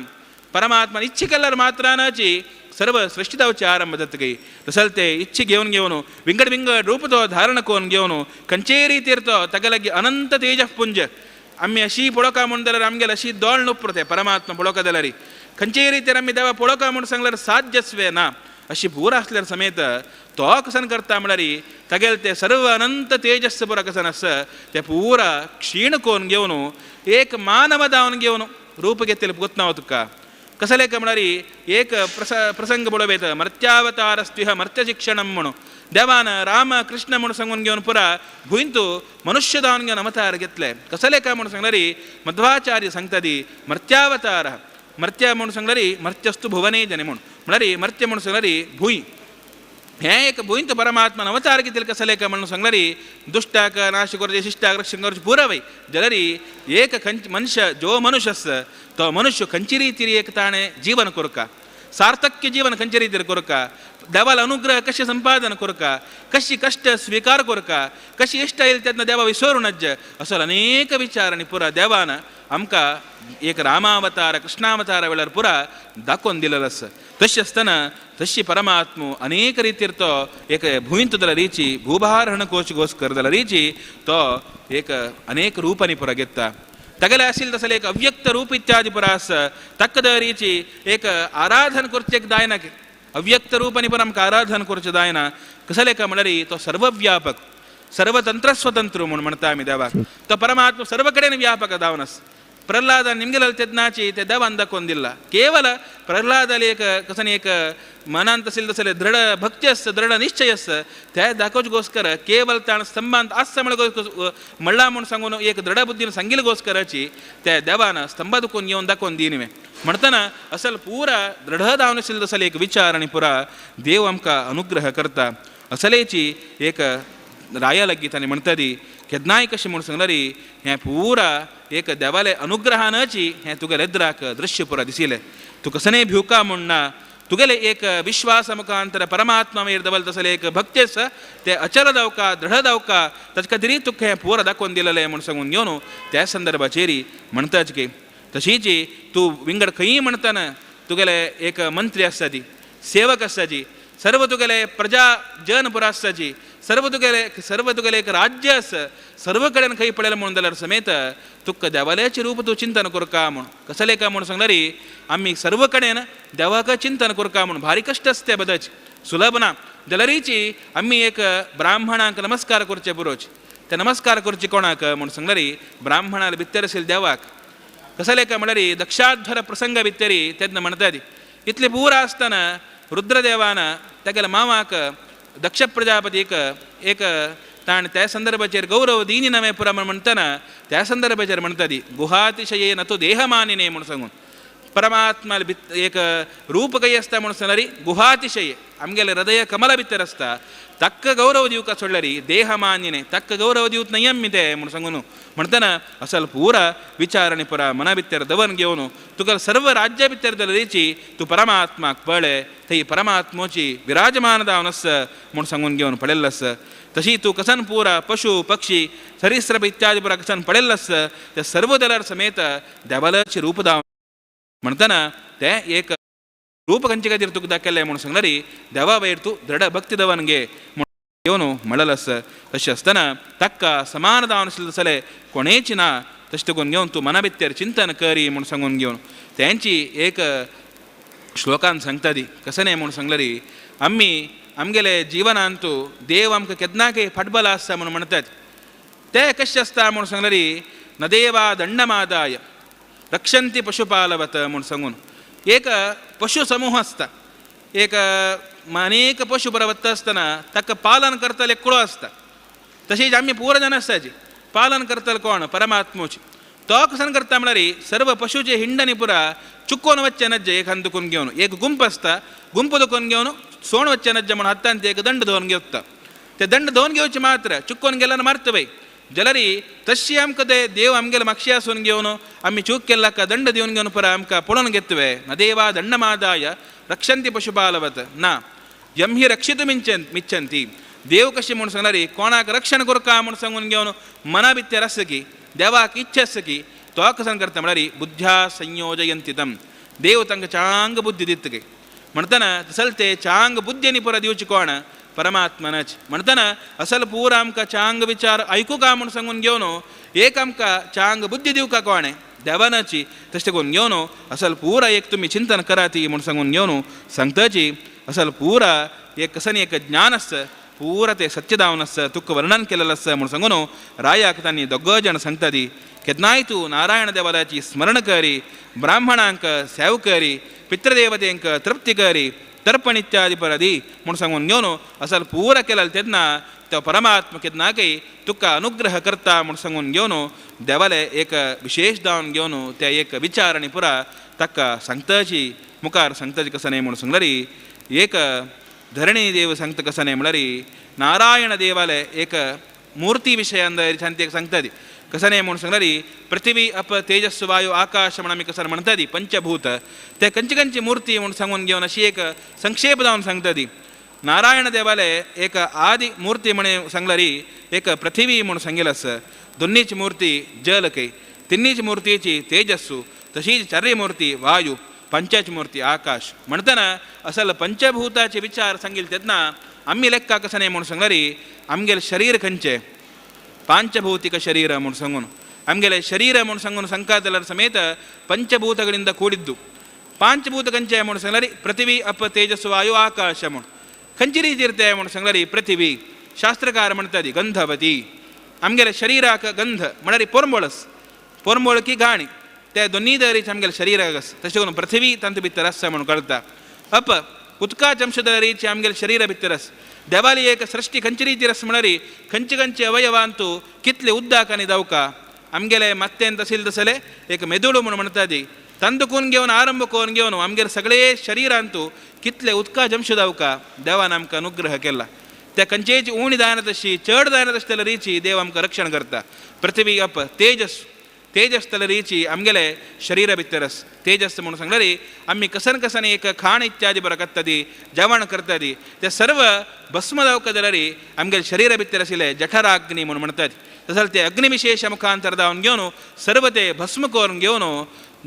परमात्मा इच्छिकल्लर मात्रानाची सर्व सृष्टी जावची आरंभ जाता तसल ते इच्छे घेवन घेवन विंगड विंगड रूप तो धारण करून घेवन खंयचेय रितीर तो ताका लागीं अनंत तेजपुंज आमी अशी पळोवका म्हूण जाल्यार आमगेले अशी दोळ नुप्र ते परमात्मा पळोवका जाल्यार खंयचेय रितीर आमी देवा पळोवका म्हूण सांगल्यार साध्यस्वे ना अशी पूर आसल्यार समेत तो कसन करता म्हळ्यार तागेले ते सर्व अनंत तेजस पुरा कसन आसा ते पुरा क्षीण करून घेवन एक मानव जावन घेवन रूप घेतलें गोतना तुका कसले काय म्हळ्यार एक प्रसंग पळोवं येता मर्त्यावतारस्त्विह मर्त्यशिक्षणं म्हणून देवान राम कृष्ण म्हणून सांगून घेवन पुरा भुंयतू मनुष्य जावन घेवन अवतार घेतले कसले काय म्हणून सांगल्यार मध्वाचार्य सांगता ती मर्त्यावतार मर्त्य म्हणून सांगल्यार मर्त्यस्तु भुवने जने म्हणून म्हळ्यार मर्त्य म्हणून सांगल्यार भूंय हें एक भुंयंत परमात्मान अवतार घेतले कसले काय म्हणून सांगल्यार दुश्टाक नाश करचे शिश्टाक रक्षण करचे पुरवय जाल्यार एक खंय मनुष्य जो मनुष्य आसा तो मनुष्य खंयची रितीर एक ताणें जीवन करका सार्थक्य जीवन खंयचे रितीर करका देवाला अनुग्रह कशें संपादन करका कशी कश्ट स्विकार करका कशी इश्ट येयल तेन्ना देवा विसरू नज्ज असो अनेक विचार आनी पुरा देवान आमकां एक रामावतार कृष्णावतारा वेळार पुरा दाखोवन दिलेलो आसा. तशें आसतना तशी परमात्मो अनेक रितीर तो एक भुंयंत जाल्यार रिची भूभारहण कोश गोस्कर जाल्यार रिची तो एक अनेक रूपांनी पुरा घेता तागेलें आशिल्लें तसलें एक अव्यक्त रूप इत्यादी पुरा आसा ताका रिची एक आराधन करचें एक जायना अव्यक्त रूपांनी पुरा आमकां आराधन करचें जायना कसलें काय म्हळ्यार तो सर्वव्यापक सर्वतंत्र स्वतंत्र म्हूण म्हणटा आमी देवाक तो परमात्मा सर्व कडेन व्यापक जावन आसा. प्रल्हादान निमगेले तेन्नाची ते देवान दाखोवन दिला केवल प्रल्हादाले एक कसं एक मनांत आशिल्लें तसलें दृढ भक्ती आसता दृढ निश्चय आसता ते दाखोवचे केवल ताण स्तंभांत आसता म्हणला म्हूण सांगून एक दृढ बुद्धीन सांगिल्ले गोस्कराची त्या देवान स्तंभा दुखून येवन दाखोवन दी न्ही म्हणटना असल पुरा दृढ जावन आशिल्लो तसलो एक विचार आनी पुरा देव आमकां अनुग्रह करता असलेची एक राया लागीं ताणें म्हणटा ती केन्नाय कशें म्हूण सांगल्यार हें पुरा एक देवाले अनुग्रहानची हें तुगेलें एद्राक दृश्य पुरा दिशिल्लें तूं कसनेय भिवका म्हूण ना तुगेलें एक विश्वास मुखांतर परमात्मा मागीर दवरता तसलें एक भक्ती आसा तें अचल जावका दृढ जावका ताचे खातीर तुका हें पुरा दाखोवन दिलेलें म्हूण सांगून घेवन त्या संदर्भाचेर म्हणटाच की तशीच तूं विंगड खंयी म्हणटना तुगेले एक मंत्री आसता ती सेवक आसता जी सर्व तुगेले प्रजा जन पुरा आसता जी सर्व तुगेले एक राज्य आसा सर्व कडेन खंय पळयलें म्हणून जाल्यार समेत तुका देवालयाचें रूप तूं चिंतन करका म्हूण कसलें काय म्हूण सांगल्यार आमी सर्व कडेन देवाक चिंतन करका म्हूण भारी कश्ट आसता ते बदच सुलभ ना जाल्यारीची आमी एक ब्राह्मणांक नमस्कार करचे पुरोच ते नमस्कार करचे कोणाक म्हूण सांगल्यार ब्राह्मणाक भितर आशिल्ले देवाक कसलें काय म्हळ्यार दक्षाध्वर प्रसंग भितर तेन्ना म्हणटा ती इतले पूरा आसतना रुद्रदेवान तागेल्या मामाक दक्ष प्रजापतीक एक ताणें त्या संदर्भाचेर गौरव दिनी नवें पुरा म्हणटना त्या संदर्भाचेर म्हणटा ती गुहातिशये न तो देहमानिने म्हूण सांगून परमात्मा एक रूप खंय आसता म्हूण सांगल्यार गुहातिशये आमगेलें हृदय कमला भितर आसता ताका गौरव दिवका सोडल्यार देहमानिने ताका गौरव दिवत न्हय आमी ते म्हूण सांगून म्हणटना असल पुरा विचार आनी पुरा मना भितर दवर घेवन तुका सर्व राज्या भितर जाल्यार तूं परमात्माक पळय थंय परमात्मोची विराजमान जावन आसा म्हूण सांगून घेवन पळयल्लो आसा. तशी तूं कसन पुरा पशु पक्षी सरीसृप इत्यादी पुरा कसन पळयल्लो आसा ते सर्व जाल्यार समेत देवालयाचें रूप जावन म्हणटना तें एक रूप खंयचे खातीर तुका दाखयलें म्हूण सांगल्यार देवा वयर तूं दृढ भक्ती दवर घे म्हूण घेवन म्हणलें आसा. तशें आसतना ताका समान जावन आशिल्लें तसलें कोणेच ना तशें तुकून घेवन तूं मना भितर चिंतन करी म्हूण सांगून घेवन तेंची एक श्लोकान सांगता ती कशें न्हय म्हूण सांगल्यार आमी आमगेले जिवनांत देव आमकां केन्नाकय फाटबल आसता म्हूण म्हणटात ते कशें आसता म्हूण सांगल्यार न देवा दंडमादाय रक्षंती पशुपालवत म्हूण सांगून एक पशु समूह आसता एक अनेक पशु बरो वता आसतना ताका पालन करतले एकलो आसता तशेंच आमी पुरो जाण आसताची पालन करतले कोण परमात्मोची तो कसन करता म्हळ्यार सर्व पशुचे हिंडनी पुरा चुकोन वच्चे नज्जे एक हात दुखून घेवन एक गुंप आसता गुंप दुखून घेवन सोण वच्चे नज्जे म्हणून हातान ते एक दंड धरून घेता ते दंड धरून घेवचे मात्र चुकोन गेल्यार मारता बाय जाल्यार तशी आमकां ते देव आमगेले मागशी आसून घेवन आमी चूक केल्ला का दंड दिवन घेवन पुरा आमकां पळोवन घेतवे न देवा दंडमादाय रक्षंती पशुपालवत ना यम ही रक्षितुमिच्छन्ति देव कशी म्हूण सांगला रे कोणाक रक्षण करका म्हूण सांगून घेवन मना भितर आसा की देवाक इच्छा आसा की तो कसन करता म्हळ्यार बुद्ध्या संयोजयंती तम देव तांकां चांग बुद्धी दिता गे म्हणटना तसल ते चांग बुद्धी आनी पुरा दिवची कोण परमात्मनच म्हणटना असल पूरा आमकां चांग विचार आयकू का म्हूण सांगून घेवन एक आमकां चांग बुद्धी दिवका कोणें देवानाची तशें करून घेवन असल पुरा एक तुमी चिंतन कराती म्हूण सांगून घेवन सांगताची असल पुरा एक कसन एक ज्ञान आसता पुरा ते सत्य जावन आसता तुका वर्णन केलेलें आसता म्हूण सांगून रायाक तांणी दोग जाण सांगता ती केन्नाय तूं नारायण देवाची स्मरण करी ब्राह्मणांक सेव करी पितृदेवतेंक तृप्ती करी तर्पण इत्यादी परदी म्हूण सांगून घेवन असल पुरा केलें तेन्ना तो परमात्मा केन्नाकय तुका अनुग्रह करता म्हूण सांगून घेवन देवाले एक विशेष जावन घेवन त्या एक विचार आनी पुरा ताका सांगताची मुखार सांगताची कसं न्हय म्हूण सांगल्यारी एक धरणी देव सांगता कसं न्हय म्हळ्यार नारायण देवाले एक मूर्ती विशयान शांती एक सांगता ती कसं न्हय म्हूण सांगल्यारी पृथ्वी अप तेजस वायू आकाश म्हण आमी कसं म्हणटा ती पंचभूत ते खंयची खंयची मूर्ती म्हूण सांगून घेवन अशी एक संक्षेप जावन सांगता ती नारायण देवाले एक आदी मूर्ती म्हणे सांगल्यारी एक पृथ्वी म्हूण सांगिल्लें आसा दोन्नीच मूर्ती जल खंय तिन्नीच मूर्तीची तेजस्सू तशीच चारय मूर्ती वायू पंचाच मूर्ती आकाश म्हणटना असल पंचभूताचे विचार सांगिल तेन्ना आमी लेखा कसं न्हय म्हूण सांगल्यारी आमगेलें शरीर खंयचें ಪಾಂಚಭೌತಿಕ ಶರೀರ म्हूण सांगून आमगेलें शरीर म्हूण सांगून सांगता जाल्यार समेत पंचभूतಗಳಿಂದ ಕೂಡಿದ್ದು. ಪಾಂಚಭೂತ ಕಂಚೆ म्हूण सांगल्यार पृथ्वी अप तेजस वायು ಆಕಾಶ म्हूण खंयची रीती ಇರುತ್ತೆ म्हूण सांगल्यार पृथ्वी शास्त्रकार म्हणटा ती गंधवती आमगेले शरीराक गंध म्हळ्यार पोरंबोळस पोरंबोळ की गाणी ते दोन्ही दरीच आमगेले शरीराक आसा तशें करून पृथ्वी तांचे भितर आसा म्हणून कळटा. अप उदकाच्या अंश दरीचे आमगेले शरीरा भितर आसा. देवाली एक सृश्टी खंयची रितीर आसा म्हळ्यार खंयचे खंयचे अवयवांतू कितले उद्दाक आनी दावका आमगेले मात्तेन तसील तसले एक मेदुळू म्हूण म्हणटा ती तंदकून घेवन आरंभ करून घेवन आमगेले सगळे शरीरांतू कितले उदकाचे अंश दावका देवान आमकां अनुग्रह केला. त्या खंयचेच उणी जायना तशी चड जायना तशी जाल्यार रिची देव आमकां रक्षण करता. पृथ्वी अप तेजस तेजस जाल्यार रिची आमगेले शरीरा भितर आसा. तेजस म्हणून सांगल्यार आमी कसन कसन एक खाण इत्यादी बरो करता ती जेवण करता ती ते सर्व भस्म जावका जाल्यार आमगेले शरीरा भितर आशिल्ले जठराग्नी म्हणून म्हणटात तसो ते अग्निविशेष मुखांतर जावन घेवन सर्व ते भस्म करून घेवन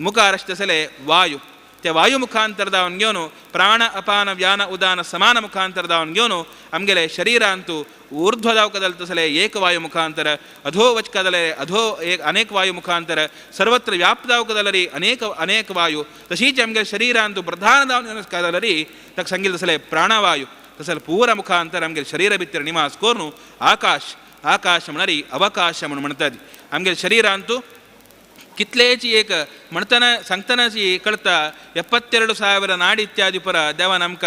मुखार आसता तसले वायू त्या वायू मुखांतर जावन घेवन प्राण अपान व्यान उदान समान मुखांतर जावन घेवन आमगेले शरीरांतू ऊर्ध्व जावका जाल्यार तसले एक वायू मुखांतर अधो वचका जाल्यार अधो एक अनेक वायू मुखांतर सर्वत्र व्याप्त जावका जाल्यार अनेक अनेक वायू तशीच आमगेले शरीरांतू प्रधान जावन जाल्यार ताका सांगिल्लें तसले प्राणवायू तसले पूरा मुखांतर आमगेले शरीरा भितर निवास करून आकाश आकाश म्हळ्यार अवकाश म्हणून म्हणटात. आमगेले शरीरांतू कितलेची एक म्हणटना सांगतनाची कळता 72,000 ನಾಡಿ ಇತ್ಯಾದಿ ಪರ ದೇವ ನಮ್ಕ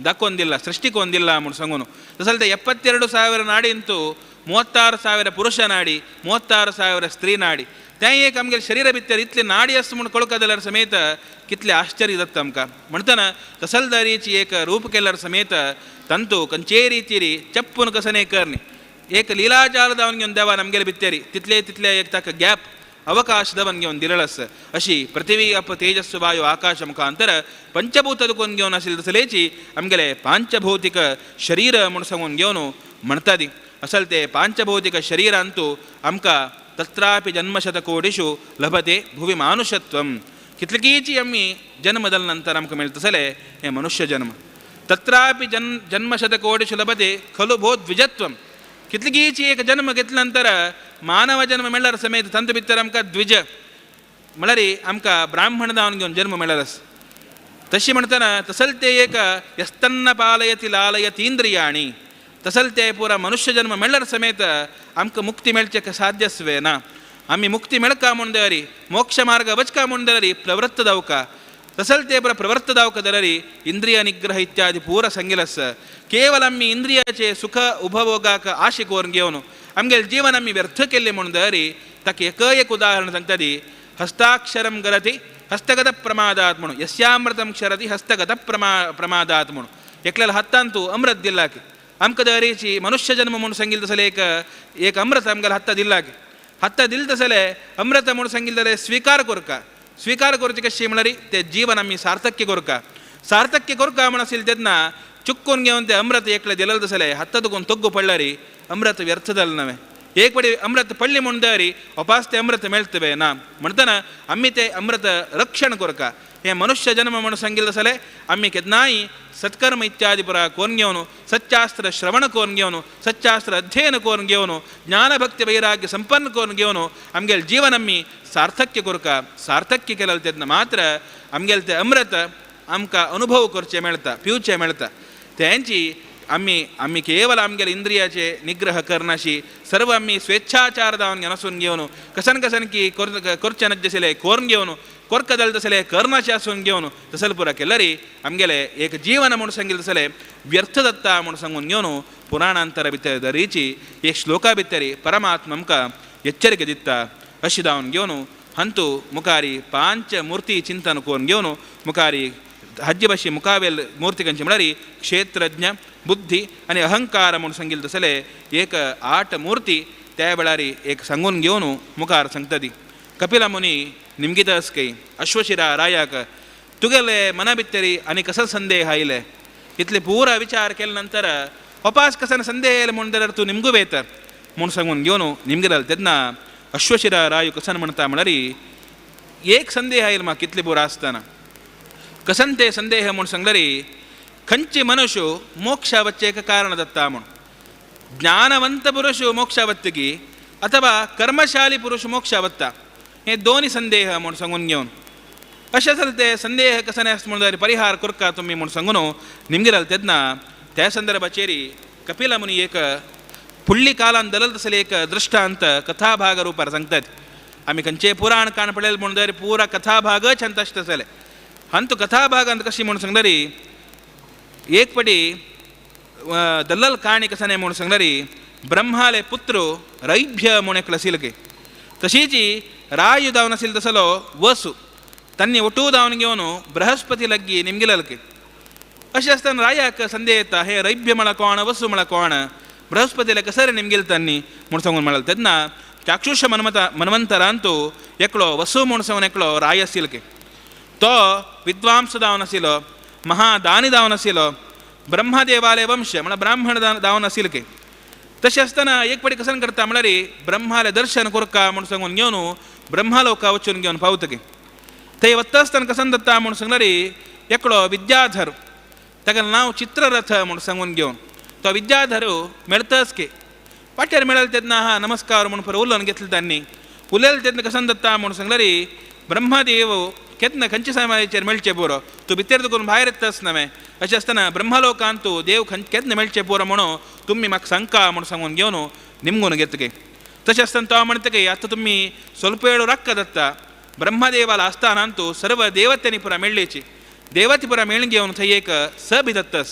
ದಕ್ಕೊಂದಿಲ್ಲ ಸೃಷ್ಟಿಕೊಂದಿಲ್ಲ म्हूण सांगून. तसले ते 72,000 ನಾಡಿ ಅಂತೂ 36,000 ಪುರುಷ ನಾಡಿ 36,000 ಸ್ತ್ರೀ ನಾಡಿ तें एक आमगेले शरीरा भितर इतले नाडी आसा म्हूण कळका जाल्यार समेत कितले आश्चर्य जाता आमकां. म्हणटना तसलदारीची एक रूप केल्यार समेत ತಂತು ಕಂಚೇ ರೀತಿರಿ ಚಪ್ಪುन कसने करणी एक लीलाजाल जावन घेवन देवान आमगेले भितरी तितले तितले एक ताका गॅप ಅವಕಾಶ ದವನ್ घेवन दिलेलो अशी पृथ्वी अप तेजस्సు वायु आकाश मुखांतर पंचभूत दुकून घेवन आशिल्ले तसलेची आमगेले पांचभौतिक शरीर म्हूण सांगून घेवन म्हणटा ती असल ते पांचभौतिक शरीरांतू आमकां तत्रापि जन्मशतकोटिषु लभते भुवि मानुषत्वं कितलीची आमी जन्म जाल्या नंतर आमकां मेळटा तसले हें मनुष्य जन्म. तत्रापि जन्मशतकोटिषु लभते खलु भो द्विजत्वं कितलीची एक जन्म घेतल्या नंतर मानव जन्म मेळ्ळ्यार समेत तंत भितर आमकां द्विज म्हळ्यार आमकां ब्राह्मण जावन घेवन जन्म मेळ्ळ्यार आसा. तशें म्हणटना तसल ते एक यस्तन्न पालयति लालयतींद्रियाणि तसल ते पुरा मनुष्य जन्म मेळ्ळ्यार समेत आमकां मुक्ती मेळचें साध्यस्वे ना. आमी मुक्ती मेळका म्हूण जाल्यार मोक्ष मार्ग वचका म्हूण जाल्यार प्रवृत्त जावका तसल ते पुरा प्रवृत्त जावका जाल्यार इंद्रिय निग्रह इत्यादी पुरा सांगिल्लें आसा. केवल आमी इंद्रियाचे सुख उपभोगाक आशे करून घेवन आमगेलें जीवन आमी व्यर्थ केल्लें म्हूण जाल्यार ताका एक एक उदाहरण सांगता ती हस्ताक्षरं गलति हस्तगत प्रमादात म्हणून यस्यामृतं क्षरति हस्तगत प्रमादात म्हणून एकल्याला हत्तांतू अमृत दिल्लाकी आमकां दरीची मनुष्य जन्म म्हणून सांगिल्लें तसलें एक एक अमृत आमगेल्या हत्ता दिल्लाकी हत्ता दिल तसलें अमृत म्हणून सांगिल्लें जाल्यार स्वीकार करका स्वीकार करचे कशें म्हळ्यार ते जीवन आमी सार्थक्य करका सार्थक्य करका म्हण आशिल्लें तेन्ना ಚುಕ್ಕೋನ್ घेवन ते अमृत एकले दिलल तसले हाता तुगून तोग्गू पडल्यारी अमृत व्यर्थ जालें नवें. एक पडी अमृत पडली म्हूण तरी अपास ते अमृत मेळतबे ना म्हणटना आमी ते अमृत रक्षण करका. हे मनुष्य जन्म म्हणून सांगितलं तसले आमी केन्नाय सत्कर्म इत्यादी पुरा कोरून घेवन, सच्चास्त्र श्रवण कोरून घेवन, सच्चास्त्र अध्ययन कोरून घेवन, ज्ञानभक्ती वैराग्य संपन्न कोरून घेवन आमगेले जीवन आमी सार्थक्य करका. सार्थक्य केलें तेन्ना मात्र आमगेले ते अमृत आमकां अनुभव करचें मेळटा, पिवचें मेळटा. तेंची आमी आमी केवल आमगेले इंद्रियाचे निग्रह करनाशी सर्व आमी स्वेच्छाचार दावन नसून घेवन कसन कसन की करचे नज्जसले कोरून घेवन कोरक जालें तसले करनाशे आसून घेवन तसले पुरा केल्यारी आमगेले एक जीवन म्हूण सांगिल्लें तसले व्यर्थ जाता म्हूण सांगून घेवन पुराणांतर भितर दरीची एक श्लोका भितरी परमात्मा आमकां एच्चरिके दिता. अशी दावन घेवन हंतू मुखारी पांच मूर्ती चिंतन करून घेवन मुखारी हाजे भाशेन मुखावेल मूर्ती खंयची म्हळ्यार क्षेत्रज्ञ बुद्धी आनी अहंकार म्हूण सांगिल्लें तसले एक 8 मूर्ती त्या वेळार एक सांगून घेवन मुखार सांगता ती. कपिला मुनी निमगितस कई अश्वशिरा रायाक तुगेले मना भितरी आनी कसो संदेह आयले इतले पुरा विचार केले नंतर अपास कसन संदेह आयले म्हूण जाल्यार तूं निमगू वेत म्हूण सांगून घेवन निमगिताले. तेन्ना अश्वशिरा रायू कसन म्हणटा म्हळ्यार एक संदेह आयलो म्हाका कितले पुरा आसतना कसन ते संदेह म्हूण सांगल्यार खंयचे मनुष्य मोक्षा वच्चेक कारण दत्ता म्हूण, ज्ञानवंत पुरुष मोक्षा वत्तकी अथवा कर्मशाली पुरुष मोक्षा वत्ता, हे दोन्ही संदेह म्हूण सांगून घेवन अशें जालें ते संदेह कसन आसता म्हूण जाल्यार परिहार करका तुमी म्हूण सांगून निमगिराल. तेन्ना त्या संदर्भाचेर कपिला मुनी एक फुडली कालान दलल तसले एक दृष्टांत कथाभाग रुपार सांगतात. आमी खंयचे पुराण काण पळयलें म्हूण जाल्यार पुरा कथाभागच अंत आसता तसले. अंत कथाभागांत कशी म्हूण सांगल्यार एक पटी दल्लल काणी कसने म्हूण सांगल्यार ब्रह्माले पुत्र रैभ्य म्हूण एकलो आशिल्ले, तशीच रायु जावन आशिल्लो तसलो वसु तांणी ಒಟ್ಟು दावन घेवन बृहस्पती लग्गी निमगिलके. अशें आसतना रायाक संदेह येता हे रैभ्य म्हळ्यार कोण, वसु म्हळ्यार कोण, बृहस्पतीला कसरे निमगिल तांणी म्हूण सांगून म्हळ्यार तेन्ना चाक्षुष मन्वंतरांतू एकलो वसु म्हूण सांगून एकलो राय आशिल्ले, तो विद्वांस जावन आशिल्लो, महादानी जावन आशिल्लो, ब्रह्मदेवाले वंश म्हळ्यार ब्राह्मण जावन आशिल्ले. तशें आसतना एक पटी कसन करता म्हळ्यार ब्रह्माले दर्शन करका म्हूण सांगून घेवन ब्रह्मलोका वचून घेवन पावतकी. थंय वता आसतना कसन जाता म्हूण सांगल्यार एकलो विद्याधर ताका नांव चित्ररथ म्हूण सांगून घेवन तो विद्याधर मेळटाच की वाटेर मेळ्ळें तेन्ना हा नमस्कार म्हूण पळय उलोवन घेतलें तांणी. उलयलें तेन्ना कसन जाता म्हूण सांगल्यार ब्रह्मदेव केन्ना खंयच्या समाजाचेर मेळचें पुरो तूं भितर दुकून भायर येताच नवें. अशें आसतना ब्रह्मलोकांत तूं देव केन्ना मेळचें पुरो म्हणून तुमी म्हाका सांगका म्हूण सांगून घेवन निमगून घेतके. तशें आसतना तो म्हणटा की आतां तुमी स्वल्प वेळ राक्का जाता ब्रह्मदेवाला आस्थानांत तूं सर्व देवतेनी पुरा मेळ्ळेची देवते पुरा मेळून घेवन थंय एक सभे दत्तस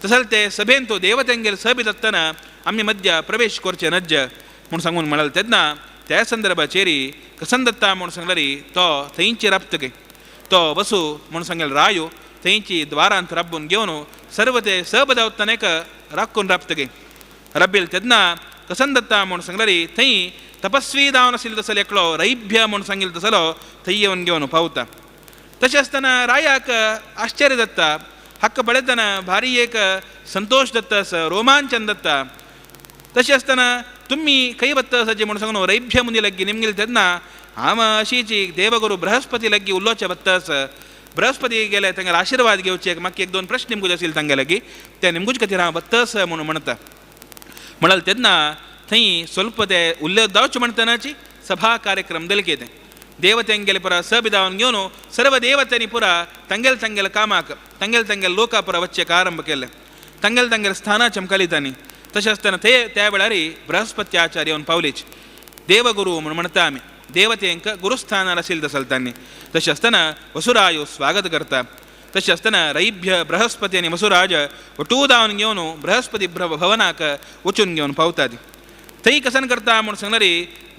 तसले ते सभेन तूं देवतेंगेर सभे दत्तना आमी मध्य प्रवेश करचे नज्ज म्हूण सांगून म्हळ्यार तेन्ना त्या संदर्भाचेर कसन दत्ता म्हूण सांगल्यार तो थंयची राबतके तो वसू म्हूण सांगेल रायू थंयची द्वारांत राबून घेवन सर्व ते सब देवतानेक राखून राबतके रब्बील तेन्ना कसन दत्ता म्हूण सांगल्यार थंय तपस्वी जावन आशिल्लो तसलो एकलो रैभ्य म्हूण सांगिल्लो तसलो थंय येवन घेवन पावता. तशें आसतना रायाक आश्चर्य जाता, हक्क पळयतना भारी एक संतोश दत्ता, रोमांचन दत्ता. तशें आसतना तुमी खंय वता सजे म्हूण सांगून रैभ्य मुनी लग्गी निमगिल तेन्ना हांव अशीची देवगुरू बृहस्पती लग्गी उलोवचे वता. बृहस्पती गेले तांगेले आशिर्वाद घेवचे म्हाका एक दोन प्रश्न निमगूज आशिल्ले तांगे लागीं ते निमगूज खातीर हांव वता म्हणून म्हणटा. म्हणाल तेन्ना थंय स्वल्प ते उल्ले जावचे म्हणटनाची सभा कार्यक्रम दलके ते देवतेंगेले पुरा सभे जावन घेवन सर्व देवतेंनी पुरा तांगेले तांगेले कामाक तांगेले तांगेले लोका पुरा वच्चेक आरंभ केले तांगेले तांगेले स्थानां चमकलितांनी. तशें आसतना ते त्या वेळार बृहस्पती आचार्य येवन पावलीच देवगुरू म्हूण म्हणटा आमी देवतेंक गुरुस्थानार आशिल्ले तसले तांणी. तशें आसतना वसुरायो स्वागत करता. तशें आसतना रैभ्य बृहस्पती आनी वसुराज वटू धांवन घेवन बृहस्पती भवनाक वचून घेवन पावतात. थंय कसन करता म्हूण सांगल्यार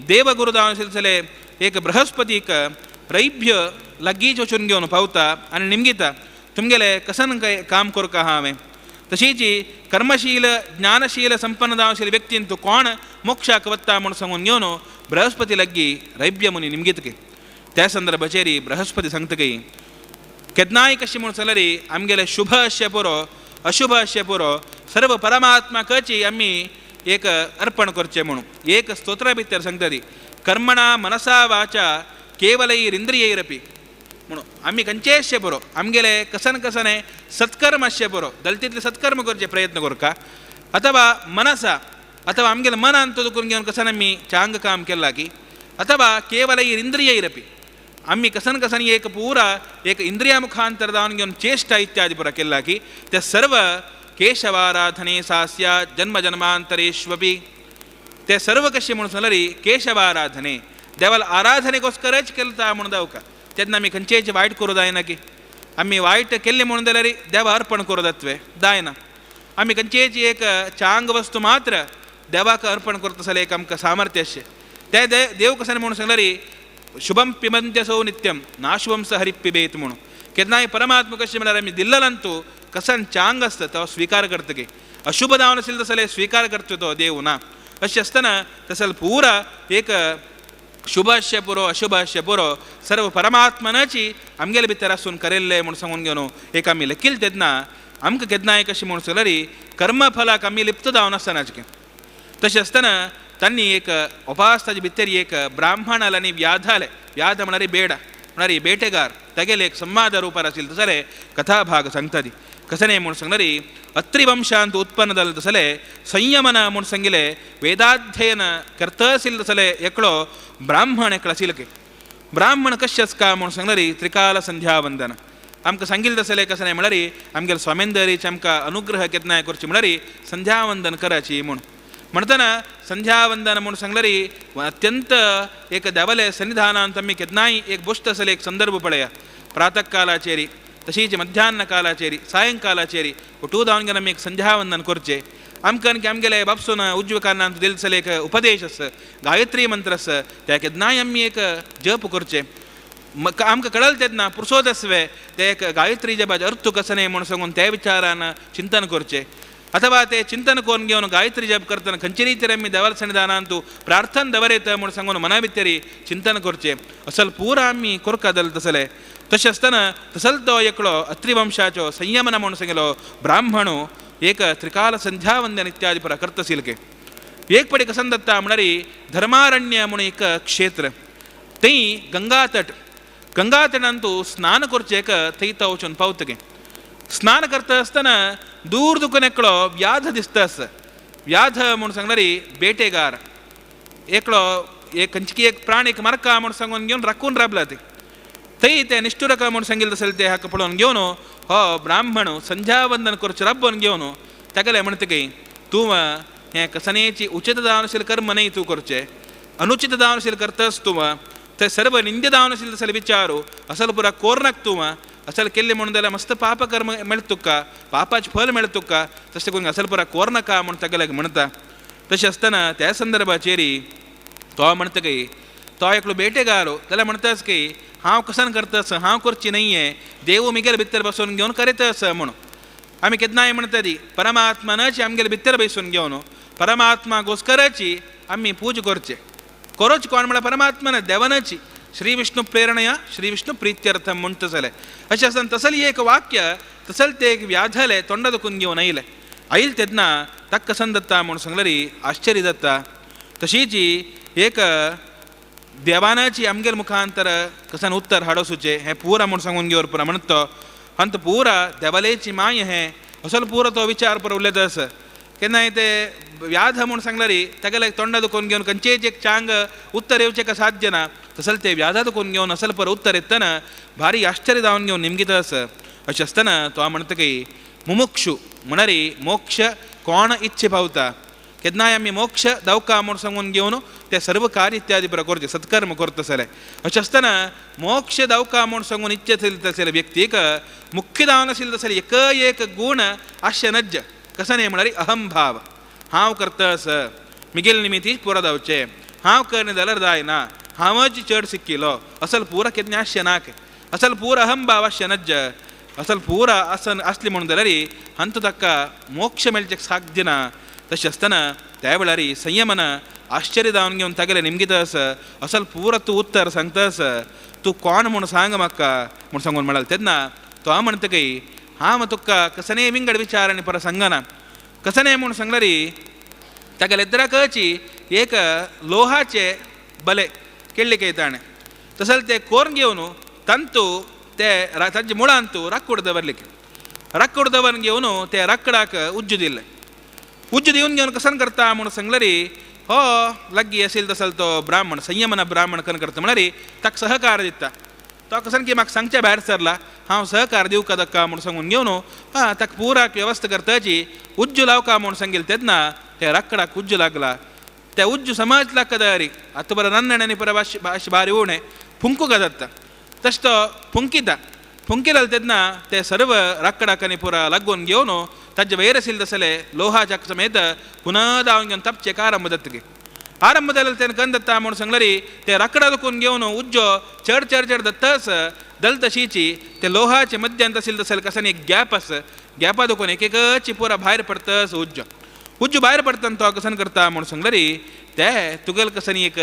देवगुरू जावन आशिल्ले तसले एक बृहस्पतीक रैभ्य लागींच वचून घेवन पावता आनी निमगिता तुमगेले कसन काम करका हांवें. तशीच कर्मशील ज्ञानशील संपन्न जावन आशिल्ले व्यक्तीन तूं कोण मोक्षाक वता म्हूण सांगून घेवन बृहस्पती लागीं रैभ्य मुनी निमगितके. त्या संदर्भाचेर बृहस्पती सांगता की केन्नाय कशें म्हूण सांगल्यार आमगेले शुभ अशें पुरो अशुभ आसचें पुरो सर्व परमात्माकची आमी एक अर्पण करचें म्हणून एक स्तोत्रा भितर सांगता ती कर्मणा मनसा वाचा केवलैरिंद्रियैरपी म्हणून आमी खंयचेय पुरो आमगेले कसन कसने सत्कर्म आसचें पुरो दलतीतले सत्कर्म करचे प्रयत्न करका अथवा मनसा अथवा आमगेले मनान तो करून घेवन कसन आमी चांग काम केला की अथवा केवलैरिंद्रियैरपी आमी कसन कसन एक पूरा एक इंद्रिया मुखांतर जावन घेवन चेष्टा इत्यादी पुरा केला की ते सर्व केशवाराधने सास्या जन्म जन्मांतरेष्वपी ते सर्व कशें म्हणून सांगल्यार केशवाराधने देवाल आराधनेकोस्करच केलता म्हणून जावका तेन्ना आमी खंयचेच वायट करूं जायना की आमी वायट केल्लें म्हणून जाल्यार देवा अर्पण करूं जातवे जायना. आमी खंयचेच एक चांग वस्तू मात्र देवाक अर्पण करता जाल्यार एक आमकां सामर्थ्य आसचें ते देव कशें म्हणून सांगल्यार शुभम पिबंत्यसौ नित्यम नाशुभम स हरि पिबेत म्हणून केन्नाय परमात्मा कशें म्हळ्यार आमी दिल्ललांतू कसन चांग आसता तो स्विकार करतकी अशुभ जावन आशिल्लो तसले स्विकार करतो तो देव ना. अशें आसतना तसल पुरा एक शुभ आसचें पुरो अशुभ आसचें पुरो सर्व परमात्मनाची आमगेले भितर आसून करिल्लें म्हूण सांगून घेवन एक आमी लेखील तेन्ना आमकां केन्नाय कशें म्हूण सांगल्यार कर्मफलाक आमी लिप्त जावन आसतना. तशें आसतना तांणी एक उपास भितर एक ब्राह्मणाल आनी व्याधाले व्याध म्हळ्यार बेडा म्हळ्यार बेटेगार तागेले एक संवाद रुपार आशिल्ले तसले कथाभाग सांगता ती कसने म्हूण सांगल्यार अत्रिवंशांत उत्पन्न जालें तसले संयमन म्हूण सांगिल्ले वेदाध्ययन करता आशिल्ले तसले एकलो ब्राह्मण एकलो आशिल्ले. ब्राह्मण कशें आसता म्हूण सांगल्यार त्रिकाल संध्यावंदन आमकां सांगिल्लें तसलें कसलें म्हळ्यार आमगेले स्वामेंदरीचे आमकां अनुग्रह केन्नाय करची म्हळ्यार संध्यावंदन कराची म्हूण म्हणटना संध्यावंदन म्हूण सांगल्यार अत्यंत एक देवाले सन्निधानांत आमी केन्नाय एक गोश्ट आसले एक संदर्भ पळया प्रातःकालाचेरी तशीच मध्याह्न कालाचेरी सायंकालाचेरी उठू जावन गेल्यार आमी एक संध्यावंदन करचें. आमकां आनी आमगेले बापसून उज्व कारणान दिल तसले एक उपदेश आसा गायत्री मंत्र आसा त्या केन्नाय आमी एक जप करचें. आमकां कळल तेन्ना पुरसोद आसवे ते एक गायत्री जपाचें अर्थ कसो न्ही म्हूण सांगून त्या विचारान चिंतन करचें अथवा ते चिंतन करून घेवन गायत्री जप करतना खंयचे रितीन आमी देवाल सन्निधानांत प्रार्थना दवरयता म्हूण सांगून मना भितरी चिंतन करचें. असल पुरा आमी कोरका जालें तसलें तशें आसतना तसल तो एकलो अत्रिवंशाचो संयमन म्हूण सांगिल्लो ब्राह्मणो एक त्रिकाल संध्यावंदन इत्यादी पुरा करता आशिल्ले. एक पडी कसन दत्ता म्हळ्यार धर्मारण्य म्हूण एक क्षेत्र थंय गंगातट गंगातटांतू स्नान करचें एक थंय तो वचून पावतगे. स्नान करता आसतना दूर दुकून एकलो व्याध दिसता आसा. व्याध म्हूण सांगल्यार बेटेगार एकलो एक खंयची एक प्राणीक मारका म्हूण सांगून घेवन राखून राबला ते थंय ते निश्ठुरका म्हूण सांगिल्लें तसलें ते हाका पळोवन घेवन हो ब्राह्मण संध्यावंदन करचें राबोवन घेवन तागेलें म्हणटा की तूं हें कसनेची उचित जावन आशिल्लें कर्म न्हय तूं करचें अनुचित जावन आशिल्लें करतास तूं ते सर्व निंद्य जावन आशिल्लें तसलें विचारू असल पुरा कोरनाक तूं असल केल्लें म्हणून जाल्यार मस्त पापकर्म मेळटा तुका पापाचें फल मेळटा तुका तशें करून असल पुरा कोरनाका म्हूण तागेल्याक म्हणटा. तशें आसतना त्या संदर्भाचेर तो म्हणटा की तो एकलो बेटेगारो जाल्यार म्हणटाच की हांव कसन करता आसा हांव करची न्हय देव मिगेले भितर बसून घेवन करीत आसा म्हणून. आमी केन्नाय म्हणटा ती परमात्मानच आमगेले भितर बसून घेवन परमात्मा गोस्कराची आमी पूजा करचे करोच कोण म्हळ्यार परमात्मान देवानची श्री विष्णु प्रेरणया श्री विष्णु प्रीत्यर्थम म्हणटा जालें. अशें आसतना तसलें एक वाक्य तसलें तें एक व्याधालें तोंडा दुखून घेवन आयलें आयल तेन्ना ताका कसन दत्ता म्हूण सांगल्यार आश्चर्य जाता. तशीच एक देवानाची आमगेले मुखांतर कसन उत्तर हाडोसुचें हें पुरा म्हूण सांगून घेवन पुरा म्हणटा तो अंत पुरा देवालेची माय हें असलो पुरो तो विचार पुरो उलयता आसा. केन्नाय ते व्याध म्हूण सांगल्यार तागेले तोंडा दुखोवन घेवन खंयचेच एक चांग उत्तर येवचें का साध्य ना तसलें ते व्याधा दुखोवन घेवन असल पर उत्तर येतना भारी आश्चर्य जावन घेवन निमगीत आसा. अशें आसतना तो म्हणटा की मुमुक्षु म्हळ्यार मोक्ष कोण इच्छे पावता केन्नाय आमी मोक्ष दावका म्हूण सांगून घेवन ते सर्व कार्य इत्यादी पुरा करचें सत्कर्म करता जालें. अशें आसतना मोक्ष दावका म्हूण सांगून इच्छे तसले व्यक्तीक मुख्य जावन आशिल्लें तसलें एक एक गूण आसचें नज्ज कसो न्ही म्हळ्यार अहंभाव हांव करता आसा मिगेल निमितीच पुरो जावचें हांव करना जाल्यार जायना हांवच चड शिकिल्लो असल पुरा केन्ना आसचें नाक असल पुरा अहंभाव आसचें नज्ज असल पुरा आसन आसली म्हणून जाल्यार हांतू ताका मोक्ष मेळचें साध्य ना. तशें आसतना त्या वेळार संयमन आश्चर्य जावन घेवन तागेलें निमगीत आसा असल पुरा तूं उत्तर सांगता आसा तूं कोण म्हूण सांग म्हाका म्हूण सांगून म्हणाल तेन्ना तो म्हणटा की हांव तुका कसने विंगड विचार आनी पर सांगना कसने म्हूण सांगलरी ताका लेद्राकची एक लोहाचे बले केळ्ळे ताणें तसले ते कोरून घेवन तंतू ते तांचे मुळांतू राक्कूड दवरले राक्कूड दवरून घेवन ते राकडाक उज्जू दिले उज्जू दिवन घेवन कसन करता म्हूण सांगलरी हो लग्गी असेल तसल तो ब्राह्मण संयमन ब्राह्मण कन करता म्हळ्यार ताका सहकार दिता तो कसन की म्हाका सांगच्या भायर सरला हांव सहकार दिवका दक्का म्हूण सांगून घेवन हा ताका पुराक व्यवस्था करताची उज्जू लावका म्हूण सांगिल्लें तेन्ना ते राकडाक उज्जू लागला ते उज्जू समाज लागता तयारी आतां बरं नन्नण्यानी पर भाश भाश भारी उणें फुंकूंक जाता तशें तो फुंकिता फुंकिलाल तेन्ना ते सर्व राकडाकांनी पुरा लागून घेवन ताजे वयर आशिल्ले तसले लोहाच्या समेत पुनः धांवन घेवन तपचेक आरंभ जातकी आरंभ जाल्यार तेन्ना कन दत्ता म्हूण सांगलरी ते राकडा दुखून घेवन उज्जो चड चड चड दत्तस दल तशीची ते लोहाचे मध्यांत आशिल्ले तसले कसन एक गॅप आस गॅपा दुखून एक एकची पुरा भायर पडतस उज्जो उज्जो भायर पडटना तो कसन करता म्हूण सांगलरी ते तुगेल कसन एक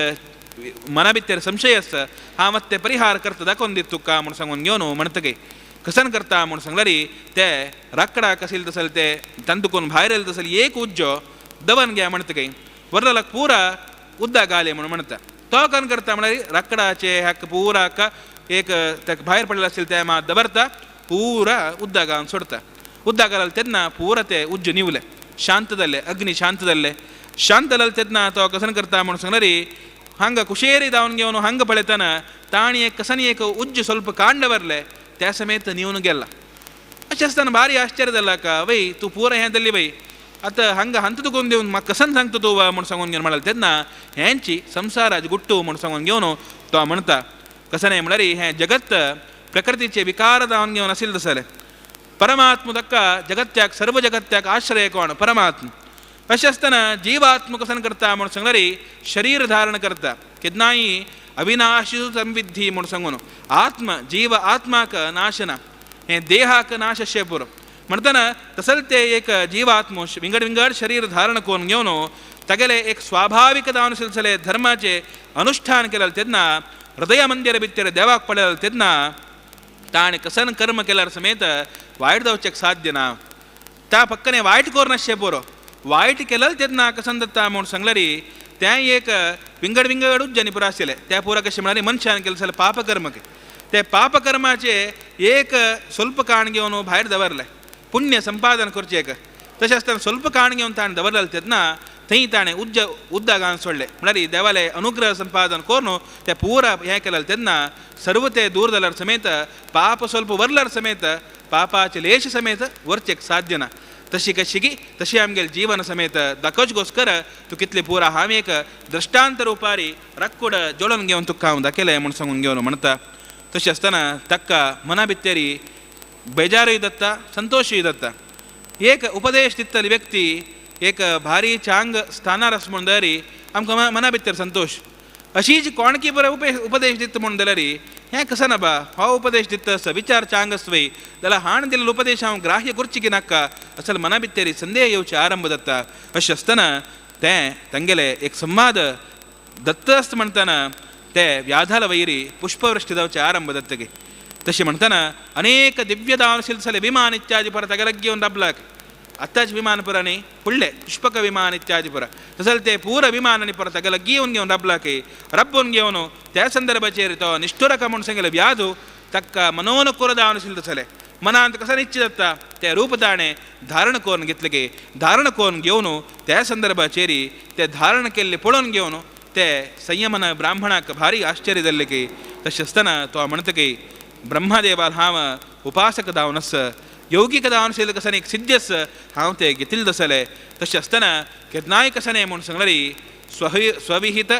मना भितर संशय आसा हांव ते परिहार करता दाखोवन दित तुका म्हूण सांगून घेवन म्हणटकी कसन करता म्हूण सांगलरी ते राकडाक आशिल्ले तसले ते तांतून भायर येयले तसले एक उज्जो दवन घे म्हणटकी वरलाक पुरा उद्दा घाले म्हणून म्हणटा तो कन करता म्हळ्यार राकडाचे हाका पुराक एक ताका भायर पडलें आशिल्लें तें मात दवरता पुरा उद्दा घालून सोडता उद्दा घाल तेन्ना पुरा ते उज्जो निवले शांत जाल्ले अग्नी शांत जाल्ले शांत जाले तेन्ना तो कसन करता म्हूण सांगलरी हांगा कुशेरी धांवन घेवन हांगा पळयतना ताणी एक कसनी एक उज्ज ಸ್ವಲ್ಪ कांड वरले त्या समेत निवन गेला अशें आसतना भारी आश्चर्य जालां का वय तूं पुरा हें जाल्ली वय आतां हांगा हांत तुकून दिवन म्हाका कसन सांगता तूं म्हूण सांगून घेवन म्हळ्यार तेन्ना हेंची संवसाराची गुट्टू म्हूण सांगून घेवन तो म्हणटा कसने म्हळ्यार हें जगत प्रकृतीचे विकार जावन घेवन आशिल्लें तसलें परमात्म ताका जगत्याक सर्व जगत्याक आश्रय कोण परमात्म अशें आसतना जीवात्म कसन करता म्हूण सांगलरी शरीर धारण करता केन्नाय अविनाशी संविद्धी म्हूण सांगून आत्म जीव आत्माक नाशना हें देहाक नाश अशें पुरो म्हणटना तसले ते एक जीवात्म विंगड विंगड शरीर धारण करून घेवन तागेले एक स्वाभाविक जावन सिलसिले धर्माचे अनुष्ठान केलें तेन्ना हृदय मंदिर भितर देवाक पडलें तेन्ना ताणें कसन कर्म केल्यार समेत वायट जावचें साध्य ना त्या पक्कने वायट करून आसचें पुरो वायट केलें तेन्ना कसन जाता म्हूण सांगलरी तें एक विंगड विंगड उज्जनी पुरा आशिल्लें त्या पुरा कशें म्हळ्यार मनशान केलें जाल्यार पापकर्म ते पापकर्माचे एक ಸ್ವಲ್ಪ काण घेवन भायर दवरलें पुण्य संपादन करचें एक तशें आसतना ಸ್ವಲ್ಪ काण घेवन ताणें दवरलें तेन्ना थंय ताणें उज्ज उद्दा घालून सोडलें म्हळ्यार देवाले अनुग्रह संपादन करून ते पुरा हें केलें तेन्ना सर्व ते दूर जाल्यार समेत पाप ಸ್ವಲ್ಪ वरल्यार समेत पापाचे लेश समेत वरचेक साध्य ना तशी कशी की तशी आमगेले जीवन समेत दाखोवचेगोस्कर तूं कितले पुरा हांव एक दृश्टांत रुपारी रक्कूड जोडून घेवन तुका हांव दाखयलें म्हूण सांगून घेवन म्हणटा तशें आसतना ताका मना भितरी बेजारूय दत्ता संतोशूय दत्ता एक उपदेश दितली व्यक्ती एक भारी चांग स्थानार आसा म्हूण जाल्यार आमकां मना भितर संतोश अशीच कोणकी बरो उपदेश दिता म्हूण जाल्यार हें कसं ना बा हो उपदेश दिता असो विचार चांग आसवय जाल्यार हाण दिल्लो उपदेश हांव ग्राह्य करची की नाका असल मना भितर संदेह येवचे आरंभ जाता अशें आसतना तें तांगेलें एक संवाद दत्त आसता म्हणटना ते व्याधाल वैरी पुष्पवृष्टी जावचे आरंभ जातकी तशें म्हणटना अनेक दिव्य दान सिलसले विमान इत्यादी पर तागेले घेवन राबलाक आतांच विमान पुरा न्ही फुडले पुष्पक विमान इत्यादी पुरा तसले ते पूर विमान आनी परत तागेले घेवन घेवन राबलाक रब्बून घेवन त्या संदर्भाचेर तो निश्ठुरक म्हूण सांगले व्याधू ताका मनोनुकूल दावन तसले मनांत कसं निश्चित जाता ते रूप ताणें धारण करून घेतले की धारण करून घेवन त्या संदर्भाचेर ते धारण केल्ले पळोवन घेवन ते संयमन ब्राह्मणाक भारी आश्चर्य जाल्लें की तशें आसतना तो म्हणटा की ब्रह्मदेवाल हांव उपासक जावन आस यौगिक जावन आशिल्लें कसन एक सिद्धी आस हांव तें घेतिल्लें आसलें तशें आसतना केन्नाय कशें म्हूण सांगलरी स्वविहित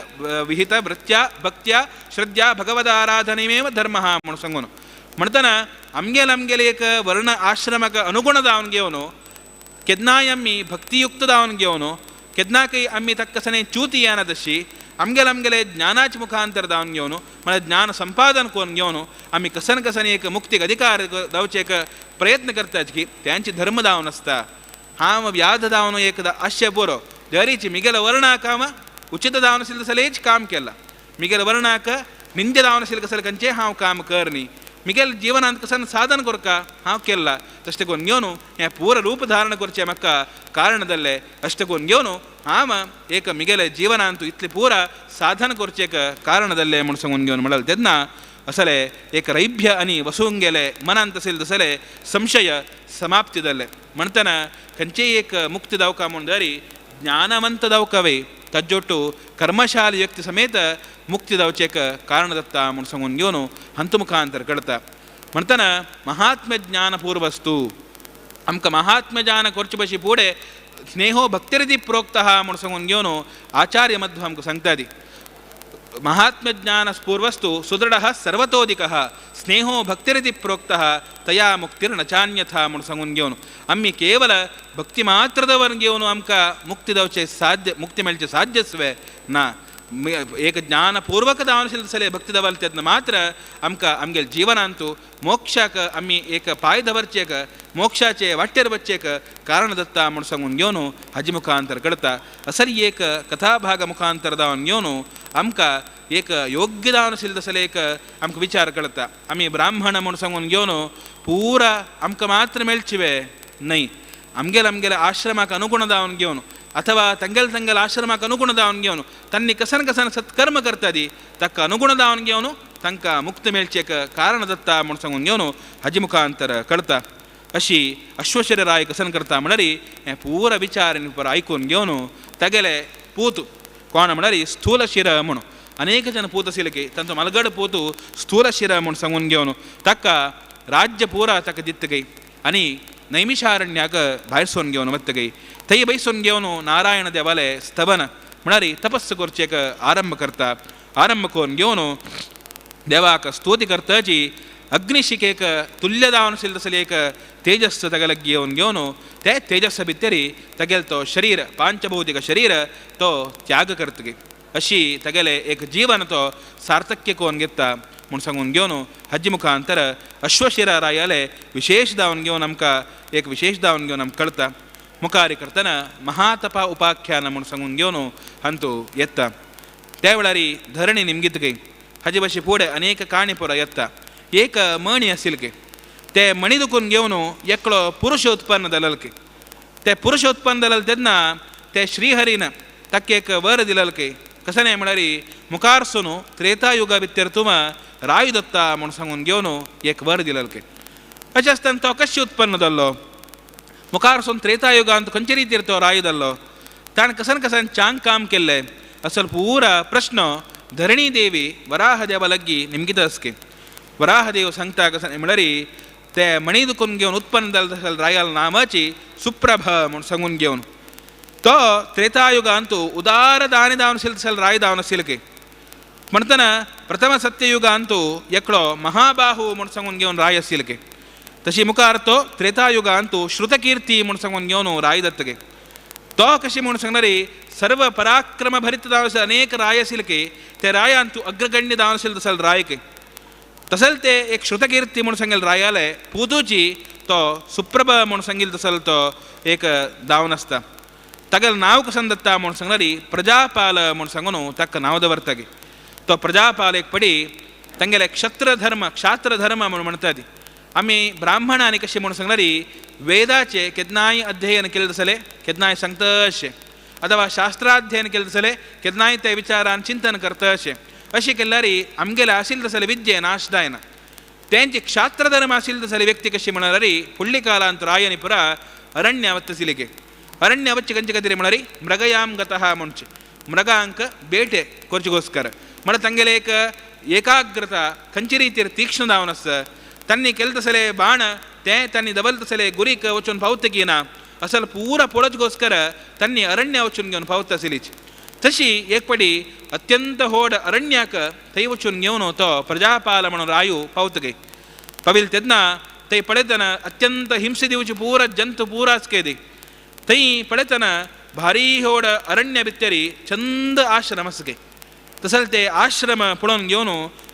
विहित वृत्त्या भक्त्या श्रद्ध्या भगवदाराधनेमेव धर्मः म्हूण सांगून म्हणटना आमगेले आमगेले एक वर्ण आश्रमाक अनुगुण जावन घेवन केन्नाय आमी भक्तियुक्त जावन घेवन केन्नाकय आमी ताका कशें च्युती येना तशी आमगेले आमगेले ज्ञानाच्या मुखांतर जावन घेवन म्हळ्यार ज्ञान संपादन करून घेवन आमी कसन कसन एक मुक्तीक अधिकार जावचे एक प्रयत्न करतात की त्यांचे धर्म जावन आसता हांव व्याध जावन एक आसचें बरो जरीची मिगेले वर्णाक हांव उचित जावन आशिल्लें जाल्यार काम केलां मिगेले वर्णाक निंद्य जावन आशिल्लें कसलें खंयचें हांव काम कर न्ही मिगेल जीवनांत कसन साधन करका हांव केल्ला तशें करून घेवन हें पूर रूप धारण करचें म्हाका कारण जाल्लें. अशें करून घेवन हांव एक मिगेले जीवनांत इतलें पूरा साधन करचें कारण जाल्लें म्हूण सांगून घेवन म्हणलें तेन्ना असले एक रैभ्य आनी वसूंक गेले मनांत आशिल्ले तसले संशय समाप्ती जाल्ले. म्हणटना खंयचेय एक मुक्ती दावका म्हूण जरी ज्ञानवंत दावकावे ताज्योटू कर्मशाली व्यक्ती समेत मुक्ती जावचें एक कारण जाता म्हूण सांगून घेवन हांतू मुखांतर कळटा. म्हणटना महात्म्य ज्ञानपूर्वस्तु आमकां महात्म्य ज्ञान करचे पशी फुडें स्नेहो भक्तिरिति प्रोक्तः म्हूण सांगून घेवन आचार्य मध्व आमकां सांगता ती महात्म्यज्ञानपूर्वस्तु सुदृढः सर्वतोदिकः स्नेहो भक्तिरिति प्रोक्तः तया मुक्तिर्न चान्यथा म्हूण सांगून घेवन आमी केवल भक्ती मात्रदवर घेवन आमकां मुक्ती जावचें साध्य मुक्ती मेळचें साध्यच वे ना. एक ज्ञानपूर्वक जावन आशिल्लें भक्ती दवरता तेन्ना मात्र आमकां आमगेले जिवनांतु मोक्षाक आमी एक पांय दवरचेक मोक्षाचे वाटेर वचचेक कारण जाता म्हूण सांगून घेवन हाजे मुखांतर कळटा. असली एक कथाभाग मुखांतर जावन घेवन आमकां एक योग्य जावन आशिल्लें तसलें एक आमकां विचार कळटा. आमी ब्राह्मण म्हूण सांगून घेवन पुरा आमकां मात्र मेळची वे न्हय, आमगेले आमगेले आश्रमाक अनुगुण जावन घेवन अथवा तंगेल तंगेल आश्रमाक अनुगुण जावन घेवन तांणी कसन कसन सत्कर्म करता ती ताका अनुगुण जावन घेवन तांकां मुक्त मेळचें कारण जाता म्हूण सांगून घेवन हाजे मुखांतर कळटा. अशी अश्वशरीराय कसन करता म्हणल्यार हें पुरा विचार आयकून घेवन तागेले पूत कोण म्हणल्यार स्थूल शिर म्हूण अनेक जन पूत आशिल्ले की तांचो मलगड पूत स्थूल शिर म्हूण सांगून घेवन ताका राज्य पुरा ताका दितगय आनी नैमिषारण्याक भायर सोन घेवन वतगय. थंय बैसून घेवन नारायण देवाले स्तवन म्हळ्यार तपस्स करचेक आरंभ करता. आरंभ करून घेवन देवाक स्तुती करताची अग्निशिकेक तुल्य जावन आशिल्लें तसलें एक तेजस तागेले घेवन घेवन ते तेजस भितरी तागेलो तो शरीर पांचभौतिक शरीर तो त्याग करतगी अशी तागेले एक जीवन तो सार्थक्य करून घेता म्हूण सांगून घेवन हाजे मुखांतर अश्वशिरा रायाले विशेष जावन घेवन आमकां एक विशेष जावन घेवन आमकां कळटा. मुखार करतना महातपा उपाख्यान म्हूण सांगून घेवन हांतू येता. त्या वेळार धरणी निमगीत गई हाजे भाशे फुडें अनेक काणी पुरा येता. एक मणी आशिल्ली की ते मणी दुखून घेवन एकलो पुरुष उत्पन्न जालेलो की ते पुरुष उत्पन्न जालेले तेन्ना ते श्रीहरीन ताका एक वर दिलेलो की कशें न्हय म्हळ्यार मुखार सून त्रेतायुगा भितर तुमा राय दत्ता म्हूण सांगून घेवन एक वर दिलेलो की अशें आसतना तो कशें उत्पन्न जाल्लो मुखार सून त्रेतायुगांत खंयचे रितीर तो राय जाल्लो ताणें कसन कसन चांग काम केल्लें असल पुरा प्रश्न धरणी देवी वराह देवा लागीं निमगीत आसकी. वराहदेव सांगता कशें म्हळ्यार ते मणी दुखून घेवन उत्पन्न जालें तशें रायाल नामाची सुप्रभ म्हूण सांगून घेवन तो त्रेतायुगांतु उदार दानी दावन आशिल्लो तशें राय दावन आशिल्लो की म्हणटना प्रथम सत्ययुगांतु एकलो महाबाहू म्हूण सांगून घेवन राय आशिल्लो की तशी मुखार तो त्रेतायुगांतु श्रुतकीर्ती म्हूण सांगून घेवन राय जातगे तो कशें म्हूण सांगणारी सर्व पराक्रम भरीत जावन अनेक राय आशिल्ले की ते रायांतु अग्रगण्य जावन आशिल्ले तसले राय की तसेल ते एक श्रुतकीर्ती म्हूण सांगेल रायाले पुतूची तो सुप्रभ म्हूण सांगील तसल तो एक दावन आसता. तागेलें नांव कसन दत्ता म्हूण सांगणारी प्रजापाल म्हूण सांगून ताका नांव दवरता की तो प्रजापाल एक पडी तांगेले क्षत्रधर्म क्षात्रधर्म म्हूण म्हणटा ती आमी ब्राह्मणांनी कशें म्हूण सांगणारी वेदाचे केन्नाय अध्ययन केलें तसलें केन्नाय सांगता अशें अथवा शास्त्राध्ययन केलें तसलें केन्नाय त्या विचारान चिंतन करता अशें अशें केल्यार आमगेले आशिल्ले तसले विद्ये नाश जायना. तेंचे क्षात्रधर्म आशिल्ले तसले व्यक्ती कशी म्हळ्यार फुडली कालांत रायनी पुरा अरण्य वचसिले की अरण्य वच्चे खंयचे खातीर म्हळ्यार मृगयाम गतः म्हणचे मृगांक बेटे करचेगोस्कर म्हळ्यार तांगेले एक एकाग्रता खंयचे रितीर तीक्ष्ण जावन आसता तांणी केलें तसले बाण ते तांणी दवरले तसले गुरीक वचून पावता की ना असल पुरा पळोवचेगोस्कर तांणी अरण्य वचून घेवन पावता आशिल्लीच. तशी एक पडी अत्यंत होड अरण्याक थंय वचून घेवन तो प्रजापाल म्हणून रायू पावतगे पाविल तेन्ना थंय पळयतना अत्यंत हिंसे दिवची पुरा जंतू पुराच केदी थंय पळयतना भारी होड अरण्य भितरी चंद आश्रम आसगे तसल ते आश्रम पळोवन घेवन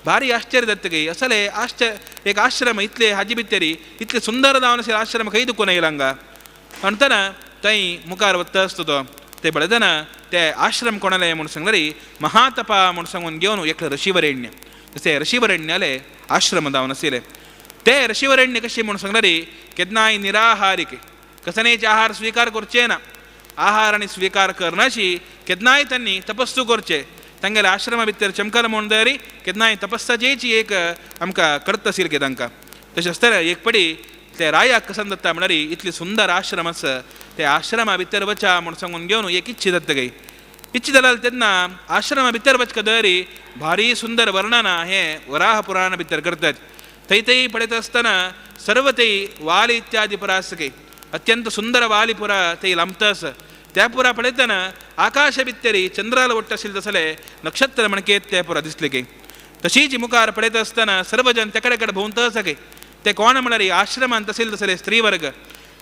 भारी आश्चर्य जातगे असले आश्चर्य एक आश्रम इतले हाजी भितरी इतले सुंदर जावन अशें आश्रम खंय दुखून येयला हांगा म्हणटना थंय मुखार वता आसता तो ते पळयतना ते आश्रम कोणाले म्हूण सांगल्यार महातपा म्हूण सांगून घेवन एकले ऋषिवरेण्य तशें ऋषिवरेण्याले आश्रम जावन आशिल्ले. ते ऋषिवरण्य कशी म्हणून सांगणारी केन्नाय निराहारिके कसनेचे आहार स्वीकार करचे ना, आहार आनी स्वीकार करनाशी केन्नाय त्यांनी तपस्सू करचे, तांगेले आश्रमा भितर चमकल म्हूण दरी केन्नाय तपस्साचेची एक आमकां करत आशिल्ली की तांकां. तशें आसतना एक पडी ते रायाक कसन दत्ता म्हणल्यार इतली सुंदर आश्रम आसा ते आश्रमा भितर वचा म्हूण सांगून घेवन एक इच्छी दत्त गई. इच्छी जाल्यार तेन्ना आश्रमा भितर वचका दरी भारी सुंदर वर्णना हें वराह पुराण भितर करतात. थंय थंय पळयता आसतना सर्व थंय वाली इत्यादी पुरा आसा की अत्यंत सुंदर वाली पुरा थंय लांबता आसा. त्या पुरा पळयतना आकाश भितरी चंद्राला वट्ट आशिल्ले तसले नक्षत्र म्हणके ते पुरा दिसले की. तशीच मुखार पळयता आसतना सर्वजन त्या कडेन भोंवता आसा की ते कोण म्हळ्यार आश्रमांत आशिल्ले तसले स्त्रीवर्ग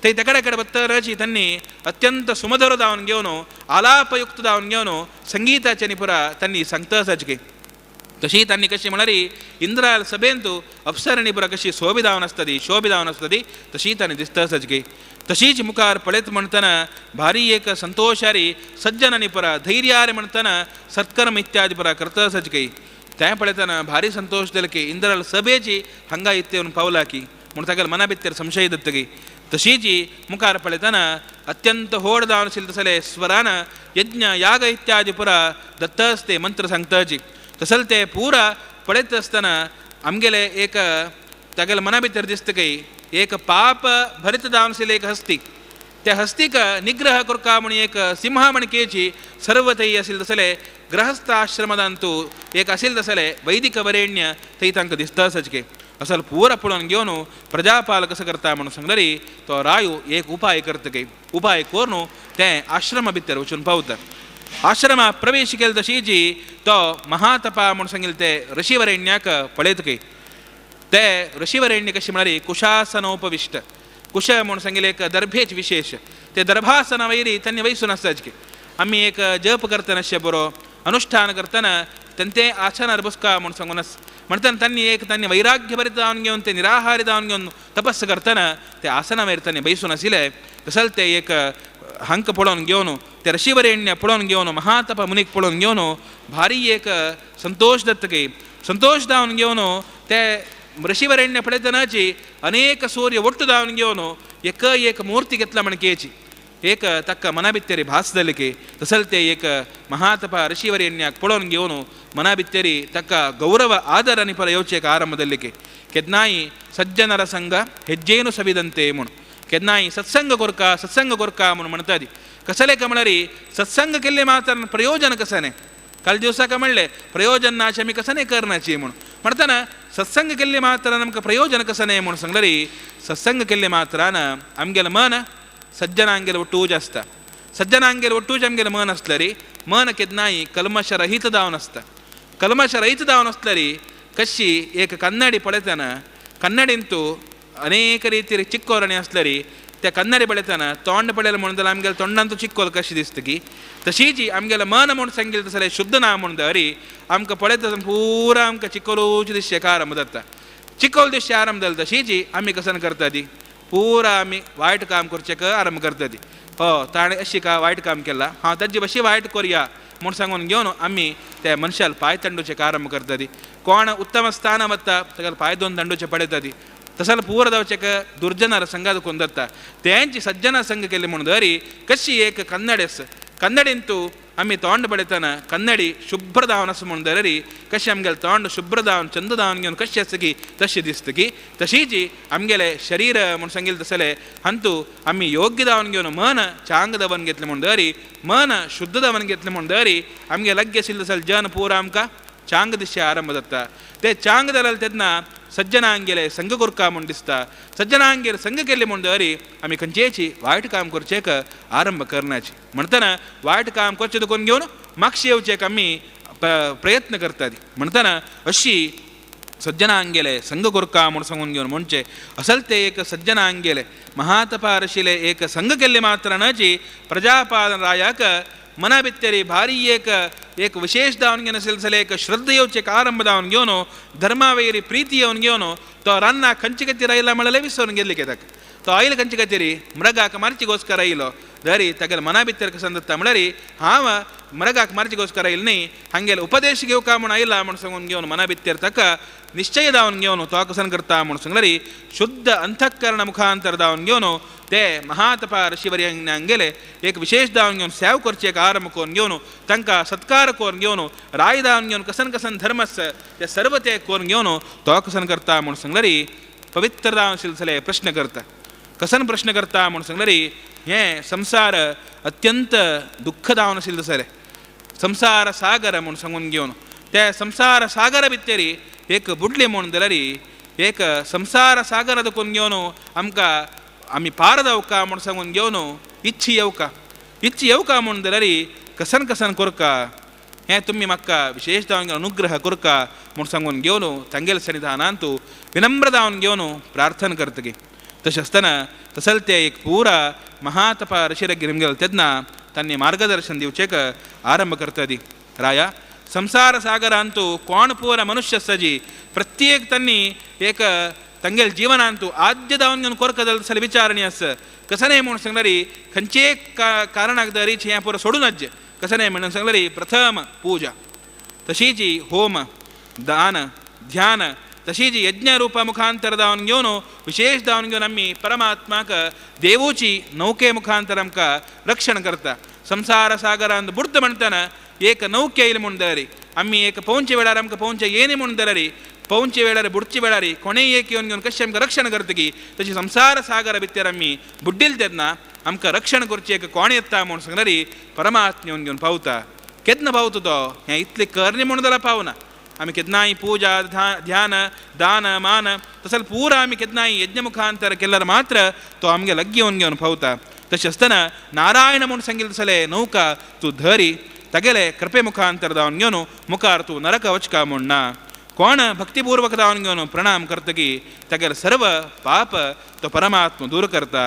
ते त्या कडेन वत्तरची त्यांनी अत्यंत सुमधुर जावन घेवन आलापयुक्त जावन घेवन संगीताचे पुरा त्यांनी सांगता आसाची की. तशी त्यांनी कशी म्हळ्यार इंद्राल सभेंतू अप्सरणी पुरा कशी सोबी जावन आसता शोभी जावन आसता तशी तांणी दिसता आसाची की. तशीच मुखार पळयत म्हणटना भारी एक संतोषारी सज्जनांनी पुरा धैर्यारी म्हणटना सत्कर्म इत्यादी पुरा करता आसाची की. तें पळयतना भारी संतोष दिले की इंद्राल सभेची हांगा इत्तेवन पावला की म्हूण तागेले मना भितर संशय दत्त की. तशीच मुखार पळयतना अत्यंत होड जावन आशिल्ले तसले स्वरान यज्ञ याग इत्यादी पुरा दत्त आसते मंत्र सांगताची. तसल ते पुरा पळयत आसतना आमगेले एक तागेले मना भितर दिसता की एक पाप भरित जावन आशिल्ले एक हस्ती त्या हस्तीक निग्रह करका म्हूण एक सिंहा म्हणकेची सर्व थंय आशिल्ले तसले गृहस्थ आश्रमदांतू एक आशिल्ले तसले वैदिक वरेण्य थंय तांकां दिसता आसाची की. असल पुरा पळोवन घेवन प्रजापाल कसो करता म्हणून सांगल्यार तो रायू एक उपाय करता की उपाय करून तें आश्रमा भितर वचून पावता. आश्रमा प्रवेश केले तशीची तो महातपा म्हणून सांगिल्ले ते ऋषिवरेण्याक पळयत की. ते ऋषिवरेण्य कशें म्हळ्यार कुशासनोपविश्ट कुश म्हणून सांगिल्ले एक दर्भेच विशेष ते दर्भासना वयरी त्यांनी वैसून आसताच की. आमी एक जप करतना अशें बरो अनुष्ठान करतना तें आसनार बसका म्हूण सांगून आस म्हणटना तांणी एक तांणी वैराग्य भरीत जावन घेवन ते निराहारी जावन घेवन तपस्स करतना ते आसना वयर तांणी बैसून आशिल्ले. तसले ते एक हांकां पळोवन घेवन ते ऋषिवरेण्य पळोवन घेवन महातप मुनीक पळोवन घेवन भारी एक संतोष दत्त की. संतोष जावन घेवन ते ऋषिवरेण्य पळयतनाची अनेक सूर्य ಒಟ್ಟು जावन घेवन एक एक मूर्ती घेतला म्हणकेची एक ताका मना भितरी भास जाली की. तसल ते एक महातपा ऋषिवरेण्याक पळोवन घेवन मना भितरी ताका गौरव आदर आनी पर येवचे एक आरंभ जाल्ले की. केन्नाय सज्जनर संघ हेज्जेनु सविदंते म्हूण केन्नाय सत्संग कोरका सत्संग कोरका म्हूण म्हणटा ती कसले का म्हळ्यार सत्संग केल्ले मात्र प्रयोजन कसं काल दिवसाक म्हणलें प्रयोजन नाशे आमी कसं नाही करण्याची म्हूण म्हणटना सत्संग केल्ले मात्र आमकां प्रयोजन कसं नाही म्हूण सांगल्यार सत्संग केल्ले मात्रान आमगेलें मन सज्जनांगेले ಒಟ್ಟೂಜ್ आसता. सज्जनांगेले ಒಟ್ಟೂಜ್ आमगेलें मन आसल्यार मन केन्नाय कल्मशरहीत जावन आसता. कल्मशरहीत जावन आसल्यार कशी एक कन्नडी पळयतना कन्नडींतू अनेक रितीर चिक्कोरणी आसल्यार त्या कन्नडी पळयतना तोंड पळयलें म्हणून जाल्यार आमगेलें तोंडांतू चिक्कोल कशी दिसता की तशीच आमगेलें मन म्हूण सांगिल्लें तसलें शुद्ध ना म्हूण दरी आमकां पळयता पुरा आमकां चिक्कोलूच दिसचें आरंभ जाता. चिकोल दिसचें आरंभ जालें तशीच आमी कसन करता ती पुरा आमी वायट काम करचें आरंभ करता ती हो ताणें अशी का वायट काम केलां हांव ताजे बशी वायट करया म्हूण सांगून घेवन आमी त्या मनशाल पांय तांडुचें आरंभ करता ती. कोण उत्तम स्थान वता ताका पांय दोन दांडुचे पळयता ती तसले पूर जावचें दुर्जनार संघ दुखून जाता. तेंची सज्जना संघ केली म्हूण दरी कशी एक कन्नडी आसा कन्नडींतू आमी तोंड पळयतना कन्नडी शुभ्र जावन आसा म्हूण दरी कशें आमगेलें तोंड शुभ्र जावन चंद जावन घेवन कशें आसा की तशें दिसता की तशीच आमगेलें शरीर म्हूण सांगिल्लें तसलें हातूं आमी योग्य जावन घेवन मन चांग दवन घेतलें म्हूण दरी मन शुद्ध जावन घेतलें म्हूण दरी आमगे लग्गे आशिल्लें तसलें जन पूरा आमकां चांग दिसचें आरंभ जाता. ते चांग जाल्यार तेन्ना सज्जनांगेले संघ कोरका म्हूण दिसता. सज्जनांगेर संघ केल्ले म्हूण दरी आमी खंयचेची वायट काम करचेक आरंभ करण्याची म्हणटना वायट काम करचें दुखून घेवन मागशे येवचेक आमी प्रयत्न करतात. म्हणटना अशी सज्जनांगेले संघ कोरका म्हूण सांगून घेवन म्हणचे असल ते एक सज्जनांगेले महातपारशिले एक संघ केल्ले मात्रानाची प्रजापालन रायाक मना भितरी भारी एक एक विशेष जावन घेवन आशिल्लें जाल्यार एक श्रद्धा येवचें आरंभ जावन घेवन धर्मा वयली प्रिती येवन घेवन तो रान्ना खंयचे खातीर आयला म्हणल्यार विसरून गेल्ली कित्याक तो आयल खंयचे खातीर मृगाक मारचेगोस्कर आयलो दरी तागेले मना भितर कसन जाता म्हळ्यार हांव मृगाक मारचेगोस्कर आयल न्ही हांगेले उपदेश घेवका म्हूण आयला म्हूण सांगून घेवन मना भितर ताका निश्चय दावन घेवन तो कसन करता म्हूण सांगल्यार शुद्ध अंतःकरण मुखांतर दावन घेवन ते महातपा ऋषिवर्यांगेले एक विशेष दावन घेवन सेव करचे एक आरंभ करून घेवन तांकां सत्कार करून घेवन राय दावन घेवन कसन कसन धर्मस ते सर्व ते करून घेवन तो कसन करता म्हूण सांगल्यार पवित्र दावन सिलसिले प्रश्न करता. कसन प्रश्न करता म्हूण सांगल्यार हें संसार अत्यंत दुःखदावन आशिल्लें सर संसार सागर म्हूण सांगून घेवन ते संसार सागर भितर एक बुडले म्हूण जाल्यार एक संसार सागर दखून घेवन आमकां आमी पार जावका म्हूण सांगून घेवन इच्छी येवका इच्छी येवका म्हूण जाल्यार कसन कसन करका हें तुमी म्हाका विशेष जावन अनुग्रह करका म्हूण सांगून घेवन तांगेले सन्निधानांतू विनम्र जावन घेवन प्रार्थना करतगी. तशें आसतना तसल ते एक पुरा महातपा ऋषिरगिर गेलो तेन्ना तांणी मार्गदर्शन दिवचेक आरंभ करता. राया संसार सागरांतू कोण पुरा मनुष्य आसा जी प्रत्येक तांणी एक तांगेले जिवनांतू आद्य दावन घेवन कोरका जाल्यार विचारणी आसा कसं म्हूण सांगल्यार खंयचेय कारणाक दरीच हें पुरो सोडून वचचें कसं म्हणून सांगल्यार प्रथम पूजा तशीच होम दान ध्यान तशीच यज्ञरूपा मुखांतर दावन घेवन विशेष दावन घेवन आमी परमात्माक देवूची नौके मुखांतर आमकां रक्षण करता. संसार सागरांत बुडत म्हणटना एक नौके येयले म्हूण जाल्यार आमी एक पोवचे वेळार आमकां पोवचे येयनी म्हूण जाल्यार पोवचे वेळार बुडचे वेळार कोणेय एक येवन घेवन कशें आमकां रक्षण करतकी तशी संसार सागरा भितर आमी बुड्डील तेन्ना आमकां रक्षण करचें एक कोण येता म्हूण सांगल्यार परमात्मा येवन घेवन पावता. केन्ना पावता तो हें इतलें करणी म्हूण जाल्यार पावना. आमी केन्नाय पूजा ध्यान दान मान तसो पुरा आमी केन्नाय यज्ञ मुखांतर केल्यार मात्र तो आमगे लागीं येवन घेवन पावता. तशें आसतना नारायण म्हूण सांगिल्लें तसलें नौका तूं धरी तागेले कृपे मुखांतर दावन घेवन मुखार तूं नरक वचका म्हूण ना. कोण भक्तिपूर्वक दावन घेवन प्रणाम करतकी तागेले सर्व पाप तो परमात्मा दूर करता.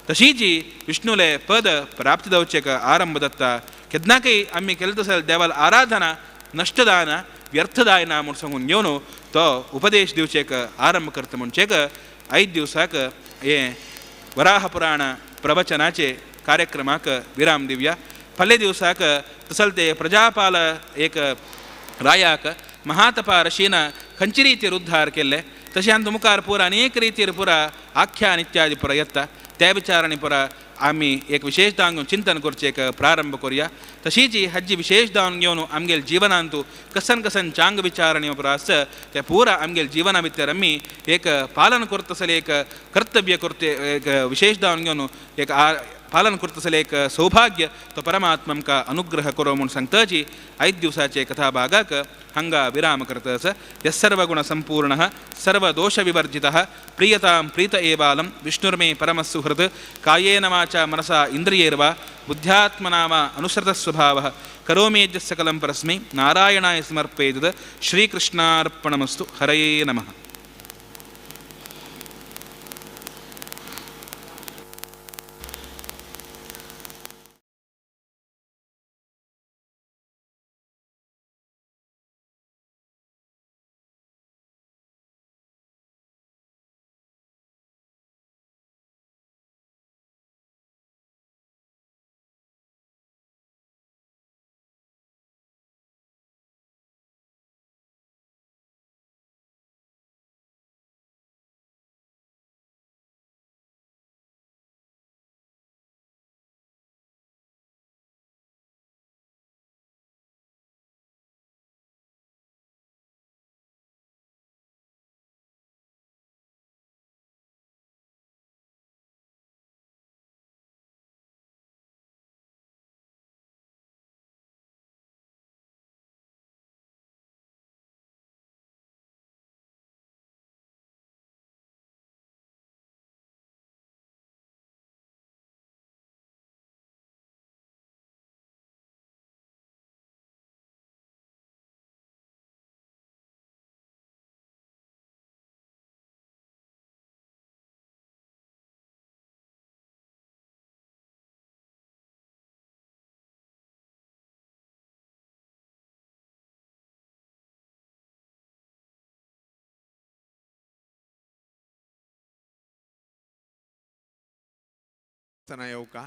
तशीच विष्णुले पद प्राप्ती जावचेक आरंभ जाता. केन्नाकय आमी केलें तसलें देवाल आराधना नश्ट जायना व्यर्थ जायना म्हूण सांगून घेवन तो उपदेश दिवचेक आरंभ करता. म्हणचेक आयज दिवसाक हें वराह पुराण प्रवचनाचे कार्यक्रमाक विराम दिवया. फाल्यां दिवसाक तसल ते प्रजापाल एक रायाक महातपा ऋषीन खंयचे रितीर उद्धार केल्ले तशें आमकां मुखार पुरा अनेक रितीर पुरा आख्यान इत्यादी पुरा येता त्या विचारांनी पुरा आमी एक विशेष दावन घेवन चिंतन करचें एक प्रारंभ करुया. तशीच हाजी विशेष दावन घेवन आमगेले जिवनांतू कसन कसन चांग विचारणी पुरा आसा त्या पुरा आमगेले जिवना भितर आमी एक पालन करतसले एक कर्तव्य करते एक विशेष दावन घेवन एक पालन करतसले एक सौभाग्य तो परमात्मा आमकां अनुग्रह करो म्हूण सांगताची आयज दिवसाचे कथा भागाक हांगा विराम करतस. यस्सर्वगुण संपूर्णः सर्वदोषविवर्जितः प्रियतां प्रीत एवालं विष्णुर्मे परमसुहृत् कायेन वाचा मनसा इंद्रियैर्वा बुद्ध्यात्मना वा अनुसृतस्वभावः करोमि यज्ञ सकलं परस्मै नारायणाय समर्पयेत्. श्रीकृष्णार्पणमस्तु. हरये नमः. आसतना येवका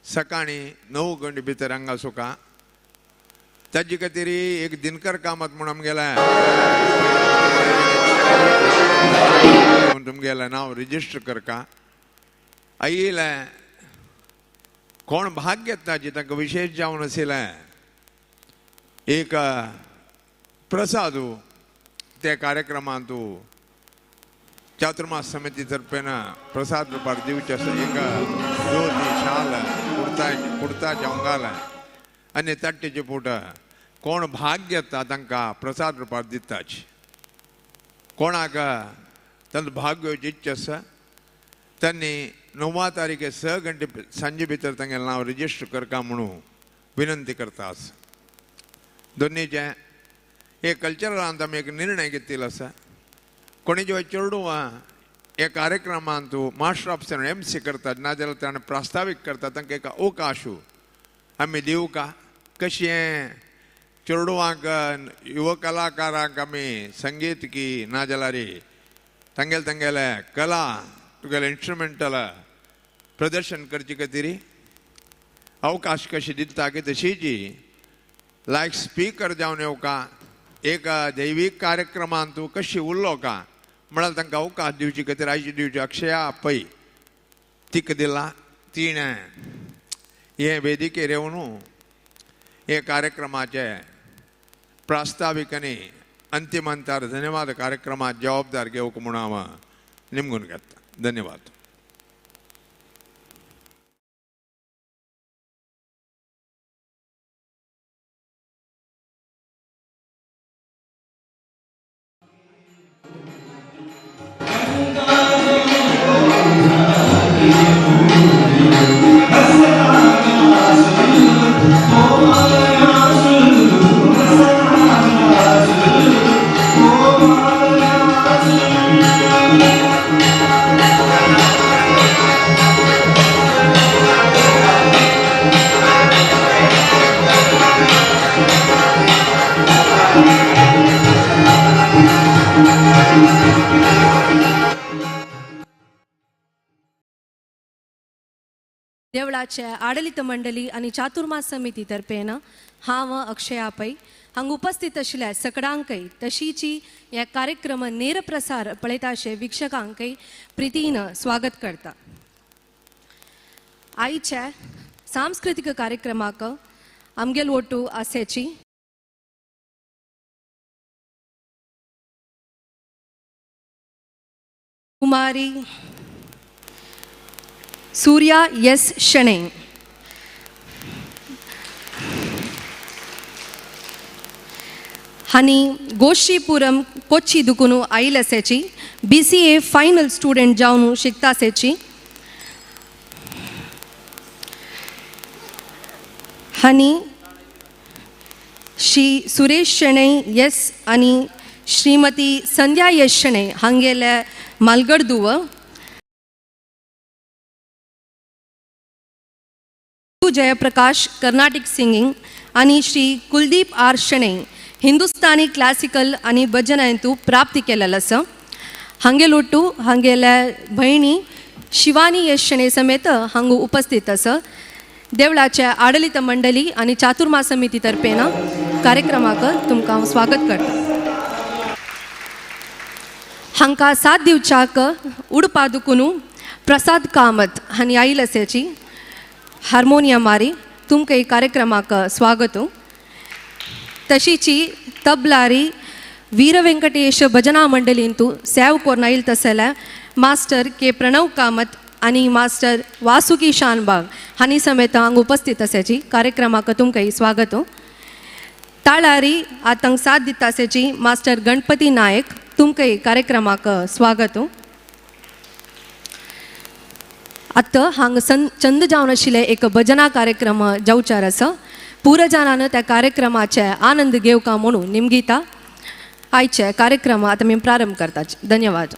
सकाळी 9 गंटे भितर हांगा सुका ताजे खातीर एक दिनकर कामत म्हूण आमगेलें तुमगेलें नांव रजिस्टर करका आयिल्लें कोण भाग घेता जी तांकां विशेश जावन आशिल्लें एक प्रसाद त्या कार्यक्रमांत चातुर्मास समिती तर्फेन प्रसाद रुपार दिवचे आसा एक धोती शाल कुर्ता कुर्ता जंगाल आनी तट्टेचे पूट कोण भाग घेता तांकां प्रसाद रुपार दिताच कोणाक तांचो भाग घेवची इच्छा आसा तांणी 9 तारीखे 6 घंटे सांजे भितर तांगेलें नांव रजिस्टर करका म्हणून विनंती करता आसा. दोन्हीचे हे कल्चरलांत आमी एक निर्णय घेतिल्लो आसा कोणी जेव्हा चेडूं ह्या कार्यक्रमांत मास्टर ऑफ MC करतात नाजाल्यार ताणें प्रास्तावीक करतात तांकां एक अवकाश आमी दिवका कशें चेडवांक युव कलाकारांक आमी संगीत की नाजाल्यार तांगेले तांगेले कला तुगेले इन्स्ट्रुमेंटल प्रदर्शन करचे खातीर अवकाश कशी दिता की तशीच लायक स्पीकर जावन येवका एक दैवीक कार्यक्रमांत कशी उरलो का म्हळ्यार तांकां अवकाश दिवचे खातीर आयची दिवची अक्षया पै तिका दिला तिणें हे वेदिकेर येवन हे कार्यक्रमाचे प्रास्तावीक आनी अंतिम अंतार धन्यवाद कार्यक्रमात जबाबदार घेवंक म्हूण हांव निमगून घेता. धन्यवाद. देवळाचे आडलित मंडळी आनी चातुर्मास समिती तर्फेन हांव अक्षया पै हांगा उपस्थित आशिल्ल्या सकडांकय तशीची ह्या कार्यक्रम नेरप्रसार पळयताशे वीक्षकांकय प्रितीन स्वागत करता. आयच्या सांस्कृतीक कार्यक्रमाक आमगेल ओटू आसेची कुमारी सूर्या एस शणै हांणी गोशीपुरम कोच्ची दुकून आयल आसाची BCA final student जावन शिकता आसाची हांणी श्री सुरेश शणै एस आनी श्रीमती संध्या एस शणै हांगेले मालगडदुव जयप्रकाश कर्नाटिक सिंगिंग आनी श्री कुलदीप आर शणै हिंदुस्तानी क्लासिकल आनी भजनांतू प्राप्ती केलेलो आसा. हांगेलोटू हांगेल्या भयणी शिवानी एस शणै समेत हांगा उपस्थित आसा. देवळाच्या आडलित मंडळी आनी चातुर्मास समिती तर्फेन कार्यक्रमाक तुमकां हांव स्वागत करता. हांकां साथ दिवच्याक उडपा दुकून प्रसाद कामत हांणी आयल आसाची हार्मोनियमारी तुमकां कार्यक्रमाक स्वागत. तशीची तबलारी वीर वेंकटेश भजना मंडळींतू सेव कोरून आयल तसल्या मास्टर के प्रणव कामत आनी मास्टर वासुकी शानबाग हांणी समेत हांगा उपस्थित आसाची कार्यक्रमाक तुमकां स्वागत. ताळारी आतां साथ दिता आसाची मास्टर गणपती नायक तुमकां कार्यक्रमाक स्वागत. आतां हांगा चंद जावन आशिल्ले एक भजना कार्यक्रम जावचार आसा. पुरजानान त्या कार्यक्रमाचे आनंद घेवका म्हणून निमगिता आयचे कार्यक्रम आतां आमी प्रारंभ करतात. धन्यवाद.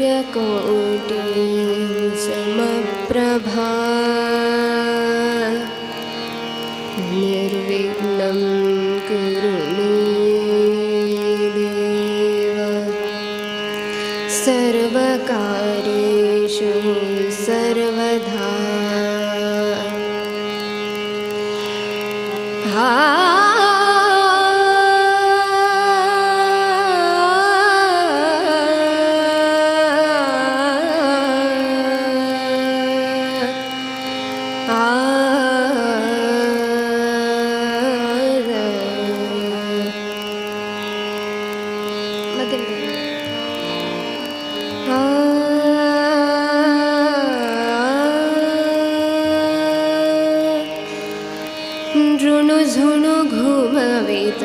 सूर्यकोटि समप्रभा निर्विघ्नं कुरु मे देव सर्वकार्येषु सर्वदा। ऋणुझुणु घुमवित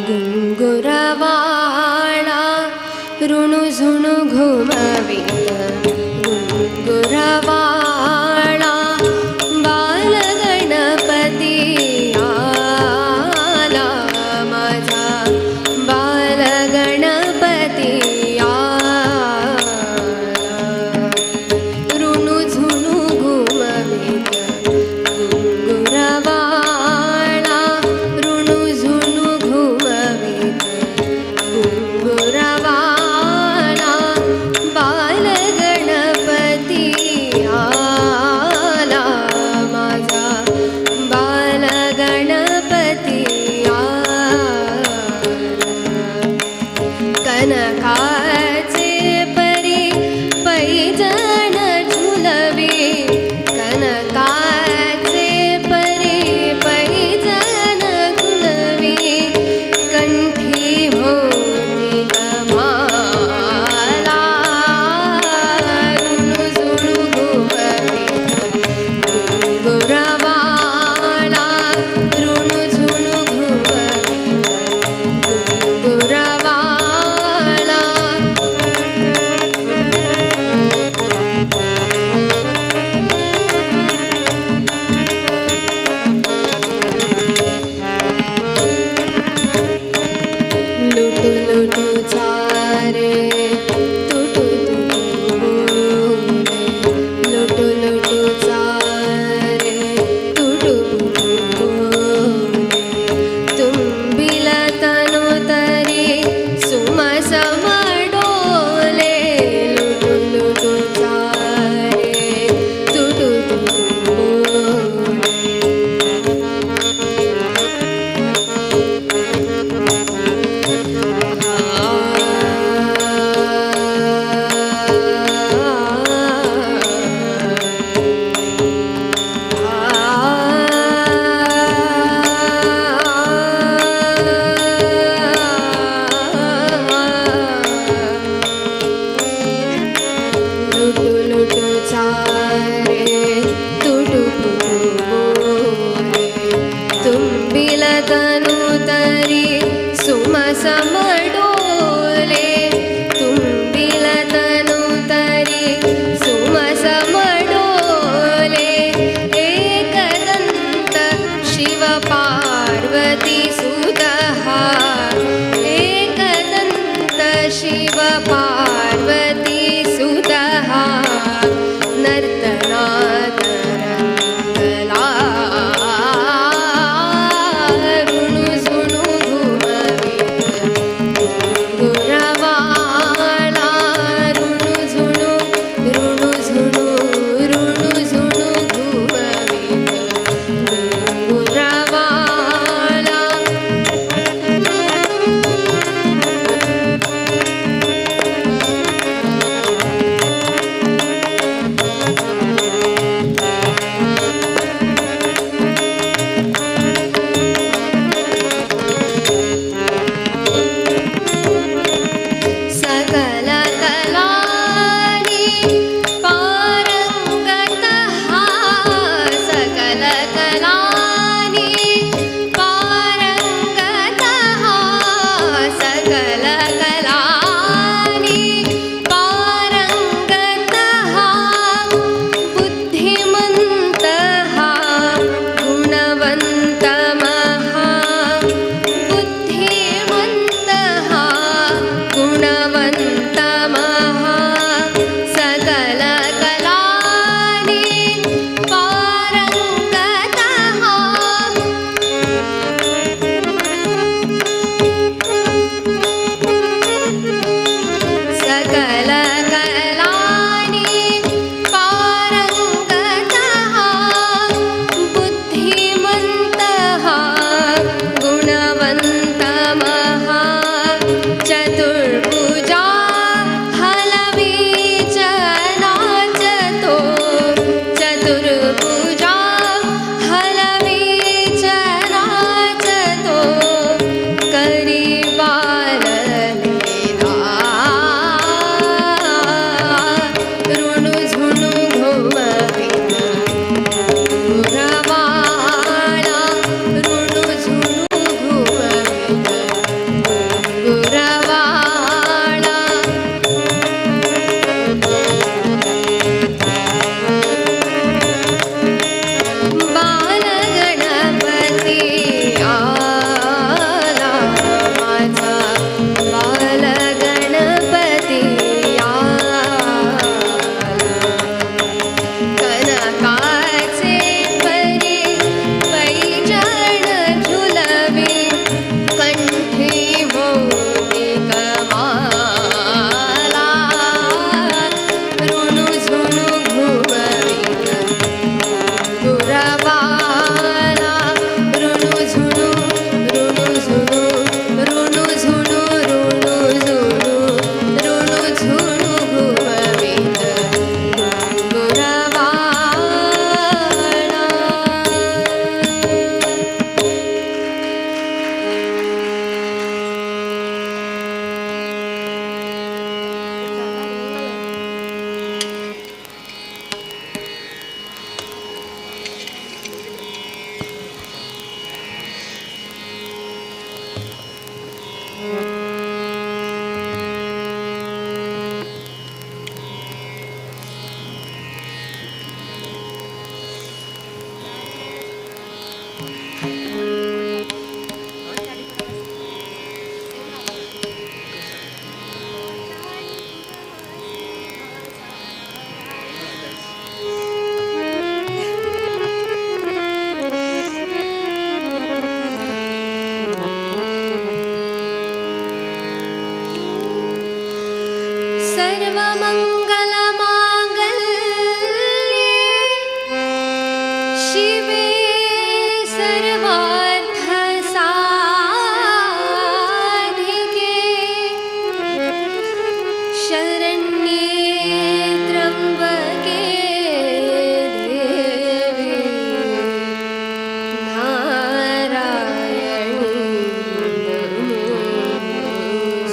गुंगुरवाणा, ऋणुझुणु घुमवित गुंगुरवाणा, बालगणपती आला माझा, बालगणपती आला। ऋणुझुणु घुमवित गुंगुरवाणा, ऋणुझुणु घुमवित गुंगुरवाणा, बालगणपती सर्वमङ्गलमाङ्गल्ये शिवे सर्वार्थसाधिके शरण्ये त्र्यम्बके देवी नारायणी नमोऽस्तुते।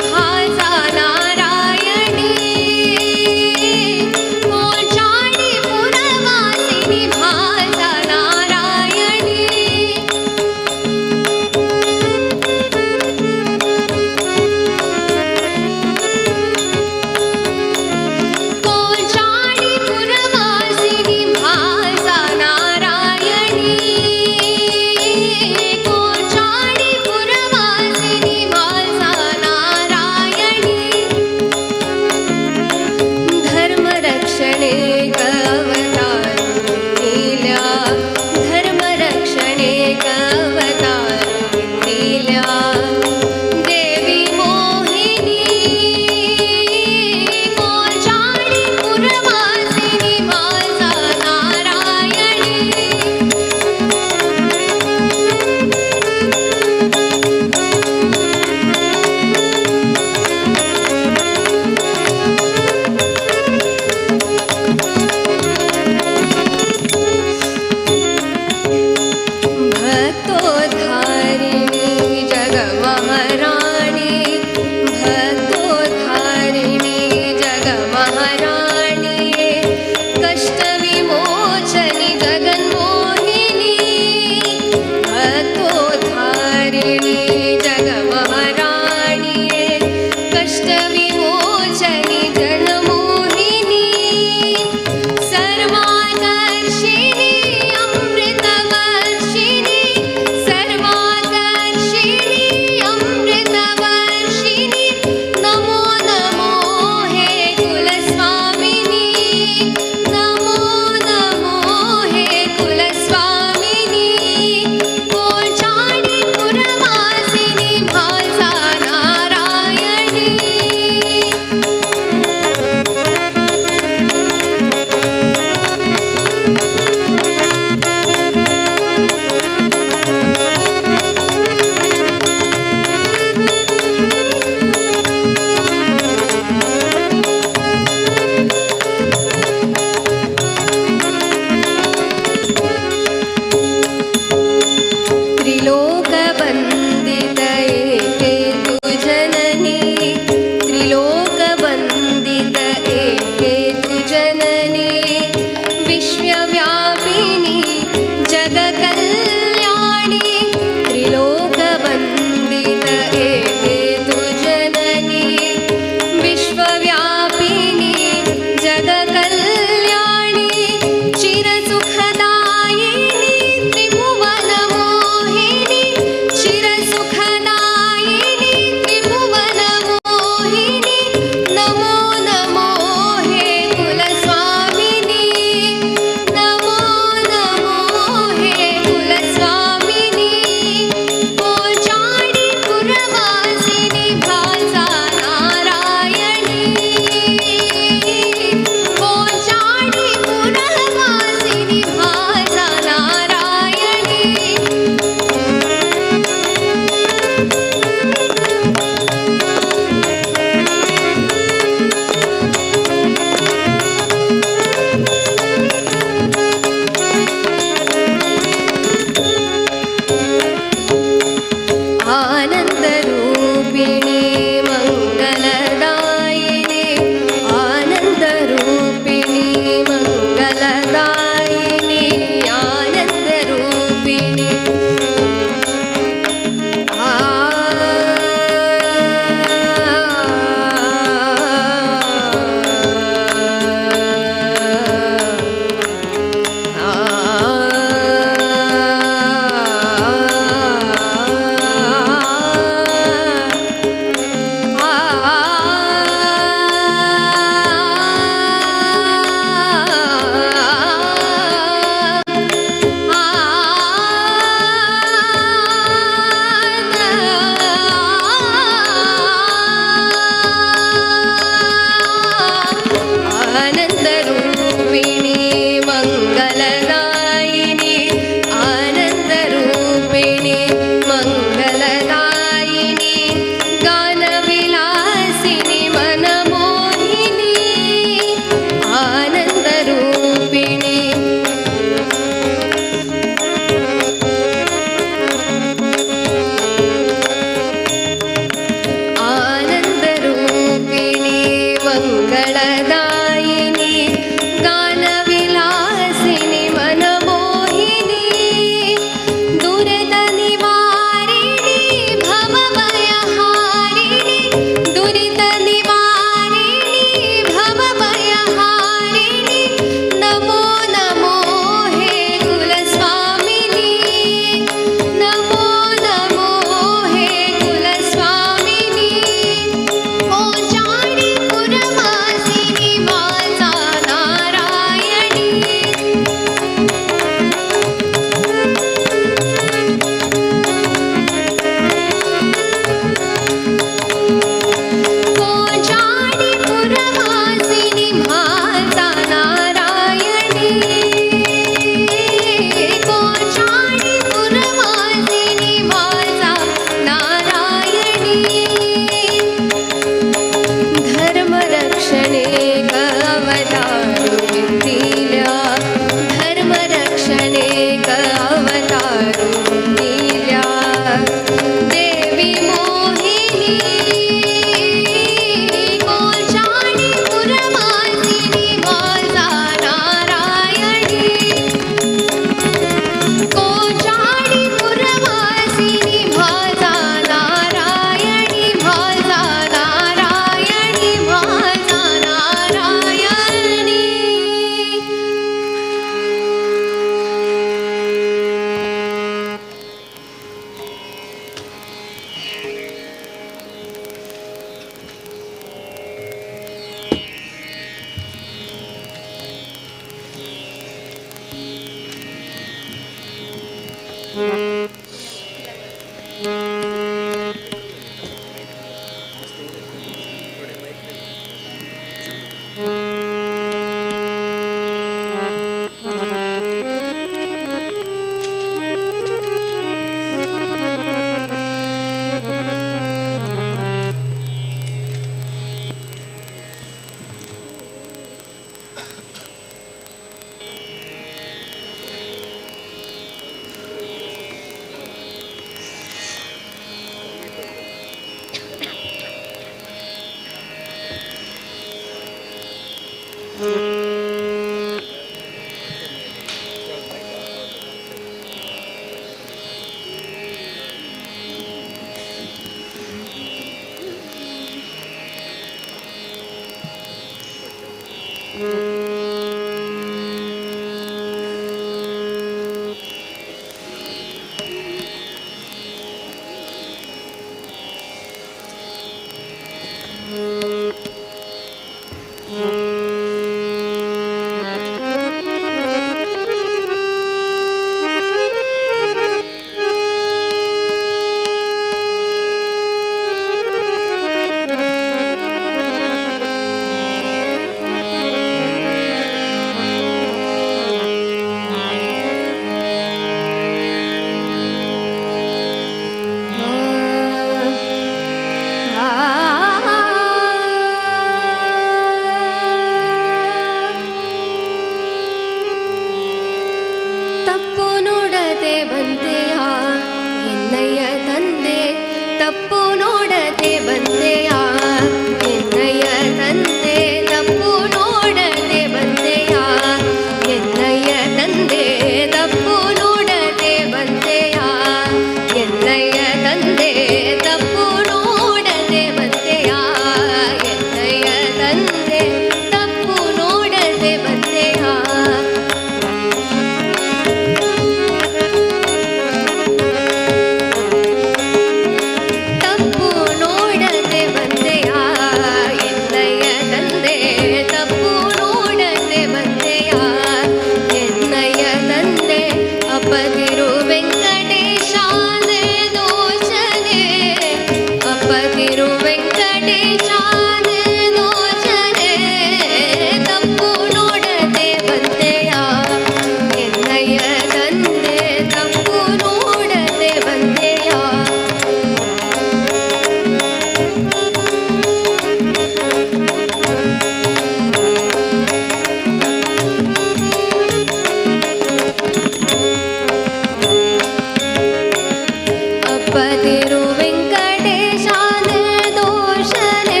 ಅಪ್ಪತಿರು ವೆಂಕಟೇಶ ನಿರ್ದೋಷನೇ,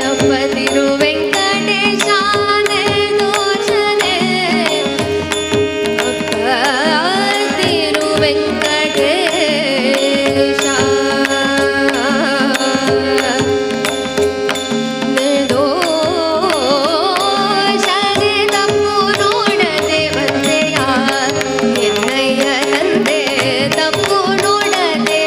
ಅಪ್ಪತಿರು ವೆಂಕಟೇಶ ನಿರ್ದೋಷನೇ, ಅಪ್ಪತಿರು ವೆಂಕಟೇಶ ನಿರ್ದೋಷನೆ. ತಪ್ಪು ನೋಡದೆ ಬಂದೆಯ ಎನ್ನಯ್ಯ ತಂದೆ, ತಪ್ಪು ನೋಡದೆ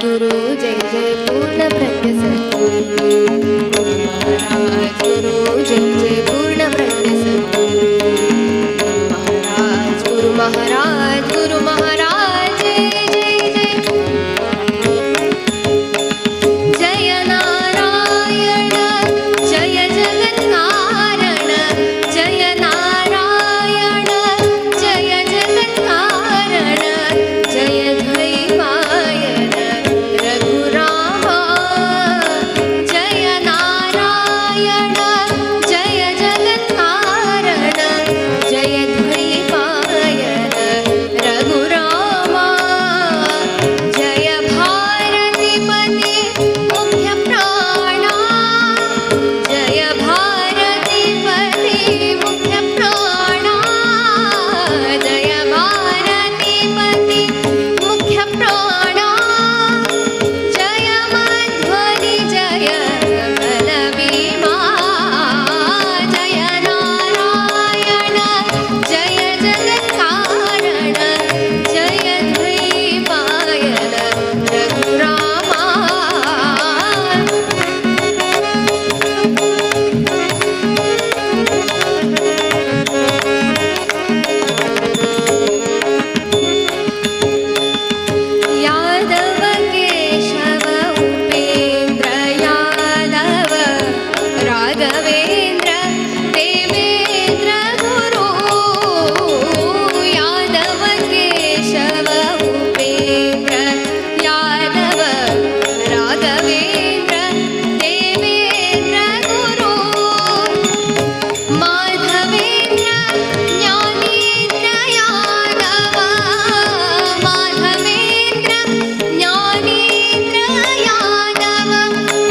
गुरु जय जय पूर्ण प्रज्ञ सद्गुरु गुरु महाराज गुरु जय जय पूर्ण प्रज्ञ सद्गुरु गुरु महाराज गुरु महाराज जय जय जय जय नारायण जय जगत्कारण जय नारायण जय जगत्कारण जय द्वैपायन रघुरामा जय नारायण जय जगत्कारण जय द्वैपायन रघुरामा जय भारतीपति मुख्य प्राणा जय भारतीपति मुख्य प्राणा जय भारतीपति मुख्य प्राणा जय मध्वनि जय बलभीमा जय नारायण जय जगत्कारण जय द्वैपायन रघुरामा। यादव केशव उपेन्द्र यादव राघवेन्द्र देवेन्द्र गुरु यादव केशव उपेन्द्र यादव राघवेन्द्र देवेन्द्र गुरु माधवेन्द्र ज्ञानेन्द्र यादव माधवेन्द्र ज्ञानेन्द्र यादव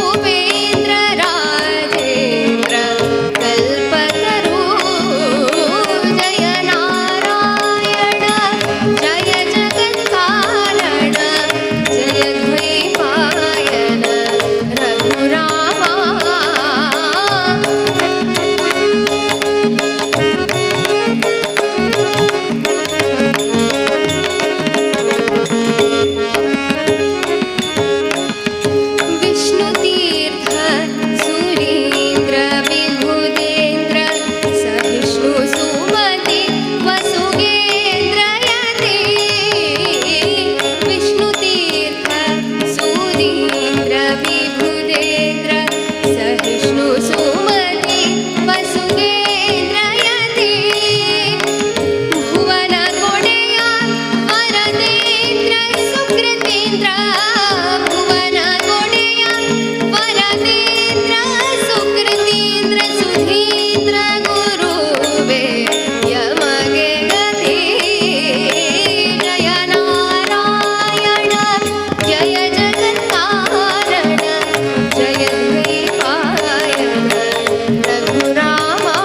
उपेन्द्र राजेन्द्र कल्पतरु जय नारायण जय जगत्कारण जय द्वैपायन रघुरामा। विष्णुतीर्थ सुरेन्द्र विबुधेन्द्र सहिष्णु सुमति वसुगेन्द्र यति विष्णुतीर्थ सुरीन्द्र विबुधेन्द्र सहिष्णु सुमति वसुगेन्द्र यति भुवन कोडेय वरदेन्द्र सुकृतीन्द्र भुवन कोडेय वरदेन्द्र सुकृतीन्द्र सुधीन्द्र गुरुवे यमगे गति जय नारायण जय जगत्कारण जय द्वैपायन रघुरामा।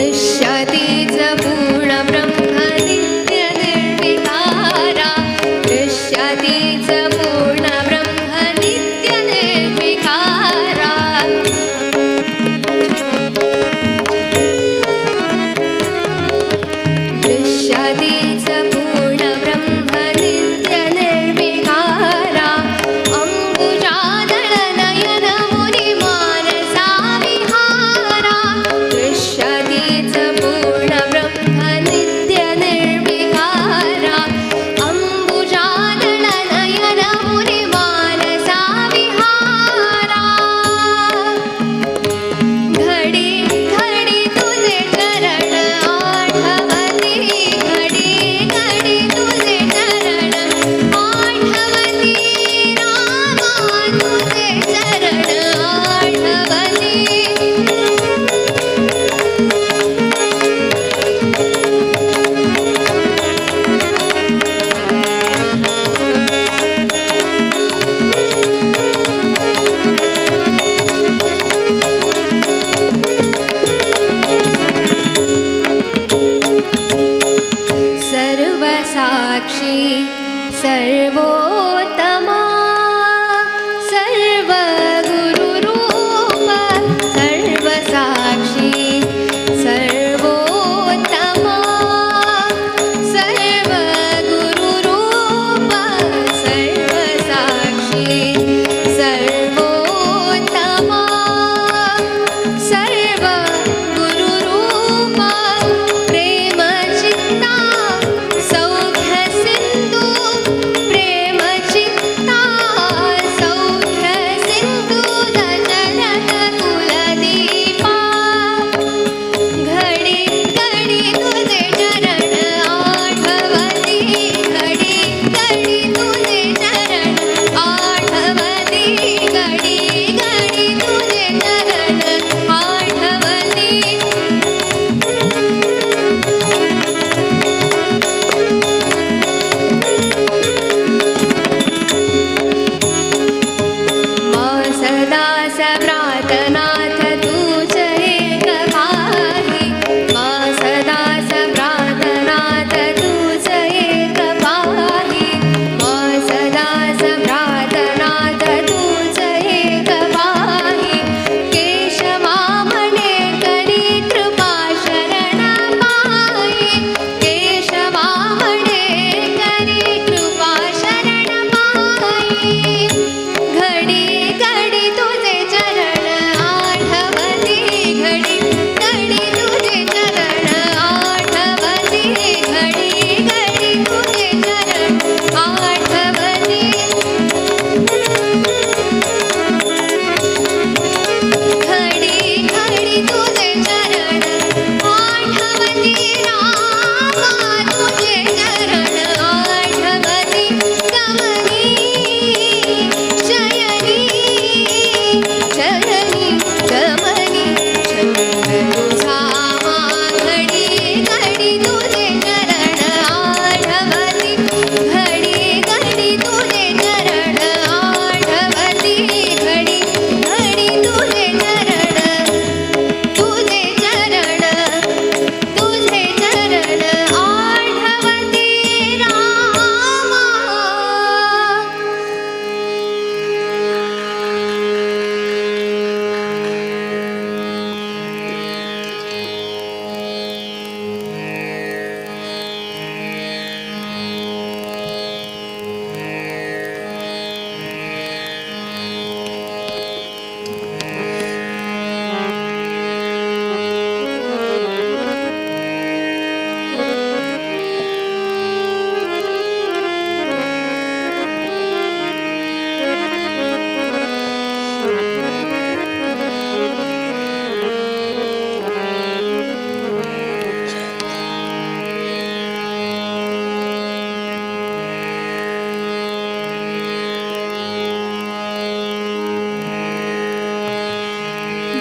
दृश्यतीच पूर्ण ब्रह्म नित्य निर्विकारा दृश्यतीच पूर्ण ब्रह्म नित्य निर्विकारा दृश्यतीच पूर्ण ब्रह्म नित्य निर्विकारा अम्बुजादळनयन मुनिमानसा विहारा दृश्यतीच पूर्ण ब्रह्म नित्य निर्विकारा अम्बुजादळनयन मुनिमानसा विहारा घडी घडी तुझे चरण आठवती घडी घडी तुझे चरण आठवती रामा तुझे चरण आठवती. सर्वसाक्षी सर्वोत्तमा सर्वगुरुरूप सर्वसाक्षी सर्वोत्तमा सर्वगुरुरूप सर्वसाक्षी सर्वोत्तमा सर्वगुरुरूप प्रेमचित्ता सौख्य सिन्धु प्रेमचित्ता सौख्य सिन्धु दशरथ कुलदीपा घडी घडी तुझे चरण आठवती घडी घडी तुझे चरण आठवती घडी घडी तुझे चरण आठवती. मा सदा सव्रातनाथ तूच एक पाही मा सदा सव्रातनाथ तूच एक पाही मा सदा सव्रातनाथ तूच एक पाही केशवा म्हणे करी कृपा शरण पाही केशवा म्हणे करी कृपा शरण पाही घडी घडी तुझे चरण आठवती घडी घडी तुझे चरण आठवती घडी घडी तुझे चरण आठवती. घडी घडी तुझे चरण आठवती रामा तुझे चरण आठवती गमनी शयनी शयनी गमनी छंद तुझा घडी घडी तुझे चरण आठवती घडी घडी तुझे चरण आठवती घडी घडी तुझे चरण तुझे चरण तुझे चरण आठवती रामा.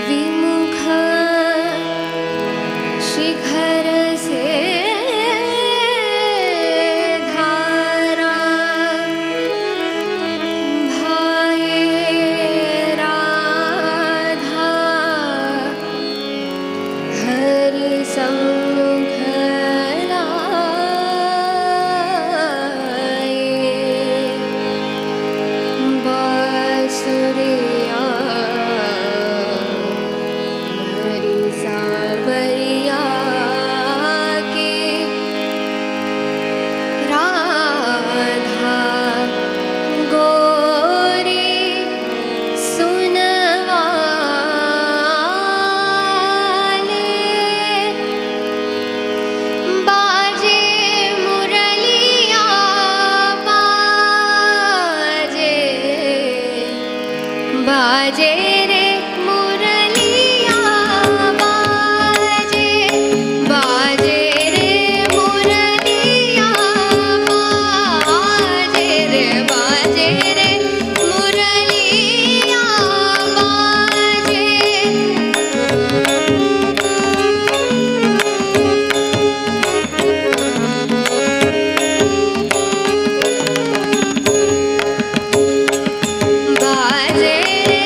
विमुख शिखर से धारा भाए राधा हरि। बाजे रे मुरलिया बाजे, बाजे रे मुरलिया बाजे रे, बाजे रे मुरलिया बाजे। बाजे रे।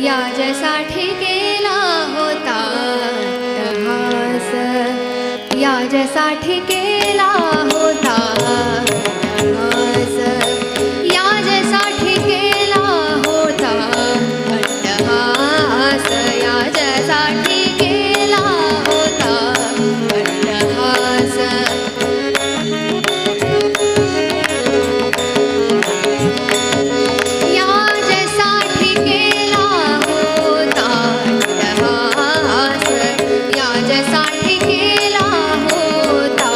याच्यासाठी केला होता अट्टहास, याच्यासाठी केला होता अट्टहास, याच्यासाठी केला होता अट्टहास, याच्यासाठी केला होता अट्टहास. याच्यासाठी केला होता अट्टहास, याच्यासाठी केला होता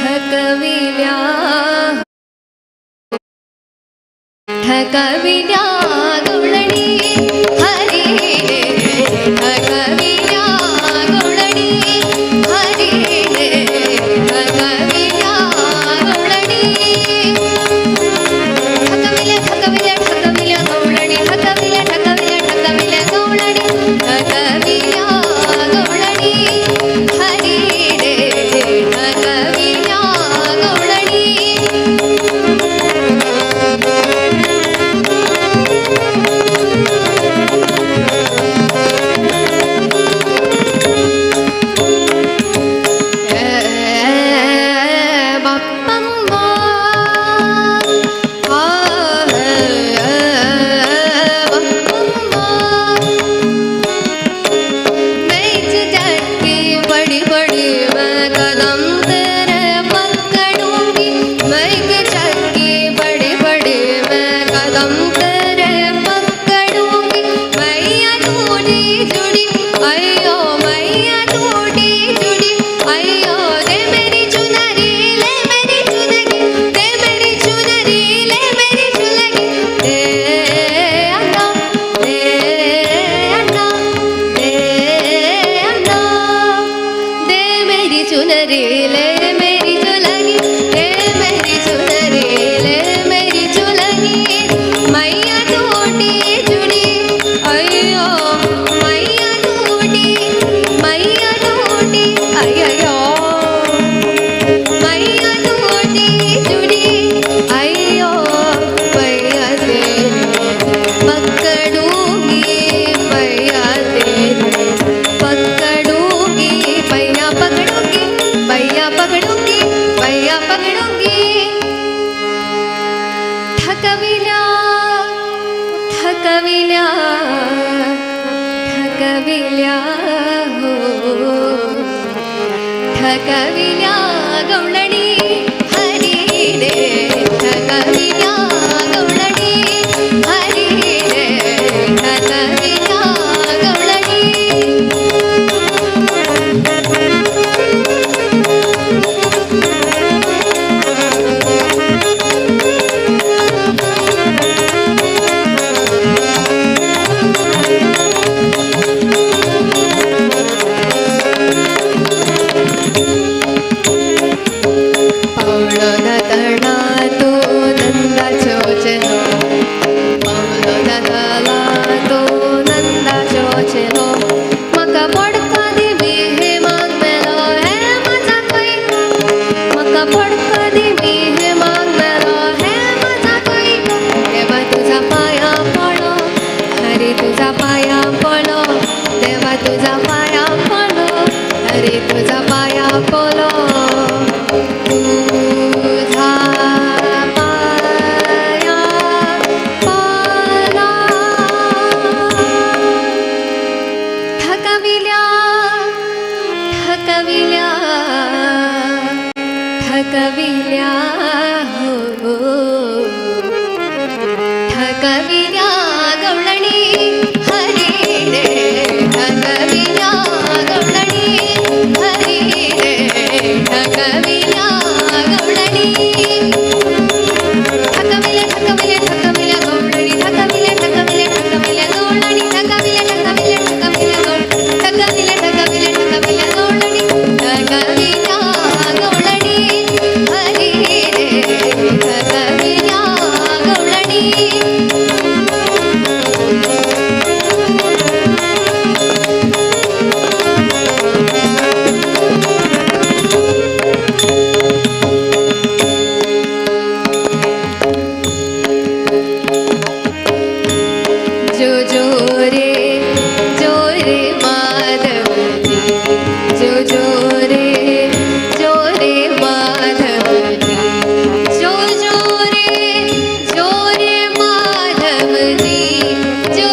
थकविल्या थकविल्या गवळणी हरी रे, थकविल्या गवळणी हरी रे, थकविल्या गवळणी. थकविल्या थकविल्या थकविल्या गवळणी, थकविल्या थकविल्या थकविल्या गवळणी, थकविल्या गवळणी हरी रे, थकविल्या गवळणी. थकविल्या थकविल्या थकविल्या हो, थकविल्या गवळणी हरी रे, थकविल्या गवळणी हरी रे, थकविल्या गवळणी. थकविल्या हो, थकविल्या गवळणी हरी रे, थकविल्या गवळणी हरी रे, थकविल्या गवळणी. थकविल्या थकविल्या थकविल्या गवळणी, थकविल्या थकविल्या थकविल्या गवळणी, थकविल्या थकविल्या थकविल्या गवळणी, थकविल्या थकविल्या थकविल्या गवळणी, थकविल्या गवळणी हरी रे, थकविल्या गवळणी. जो जो रे माधव जी, जो जो रे माधव जी, जो जो रे माधव जी, जो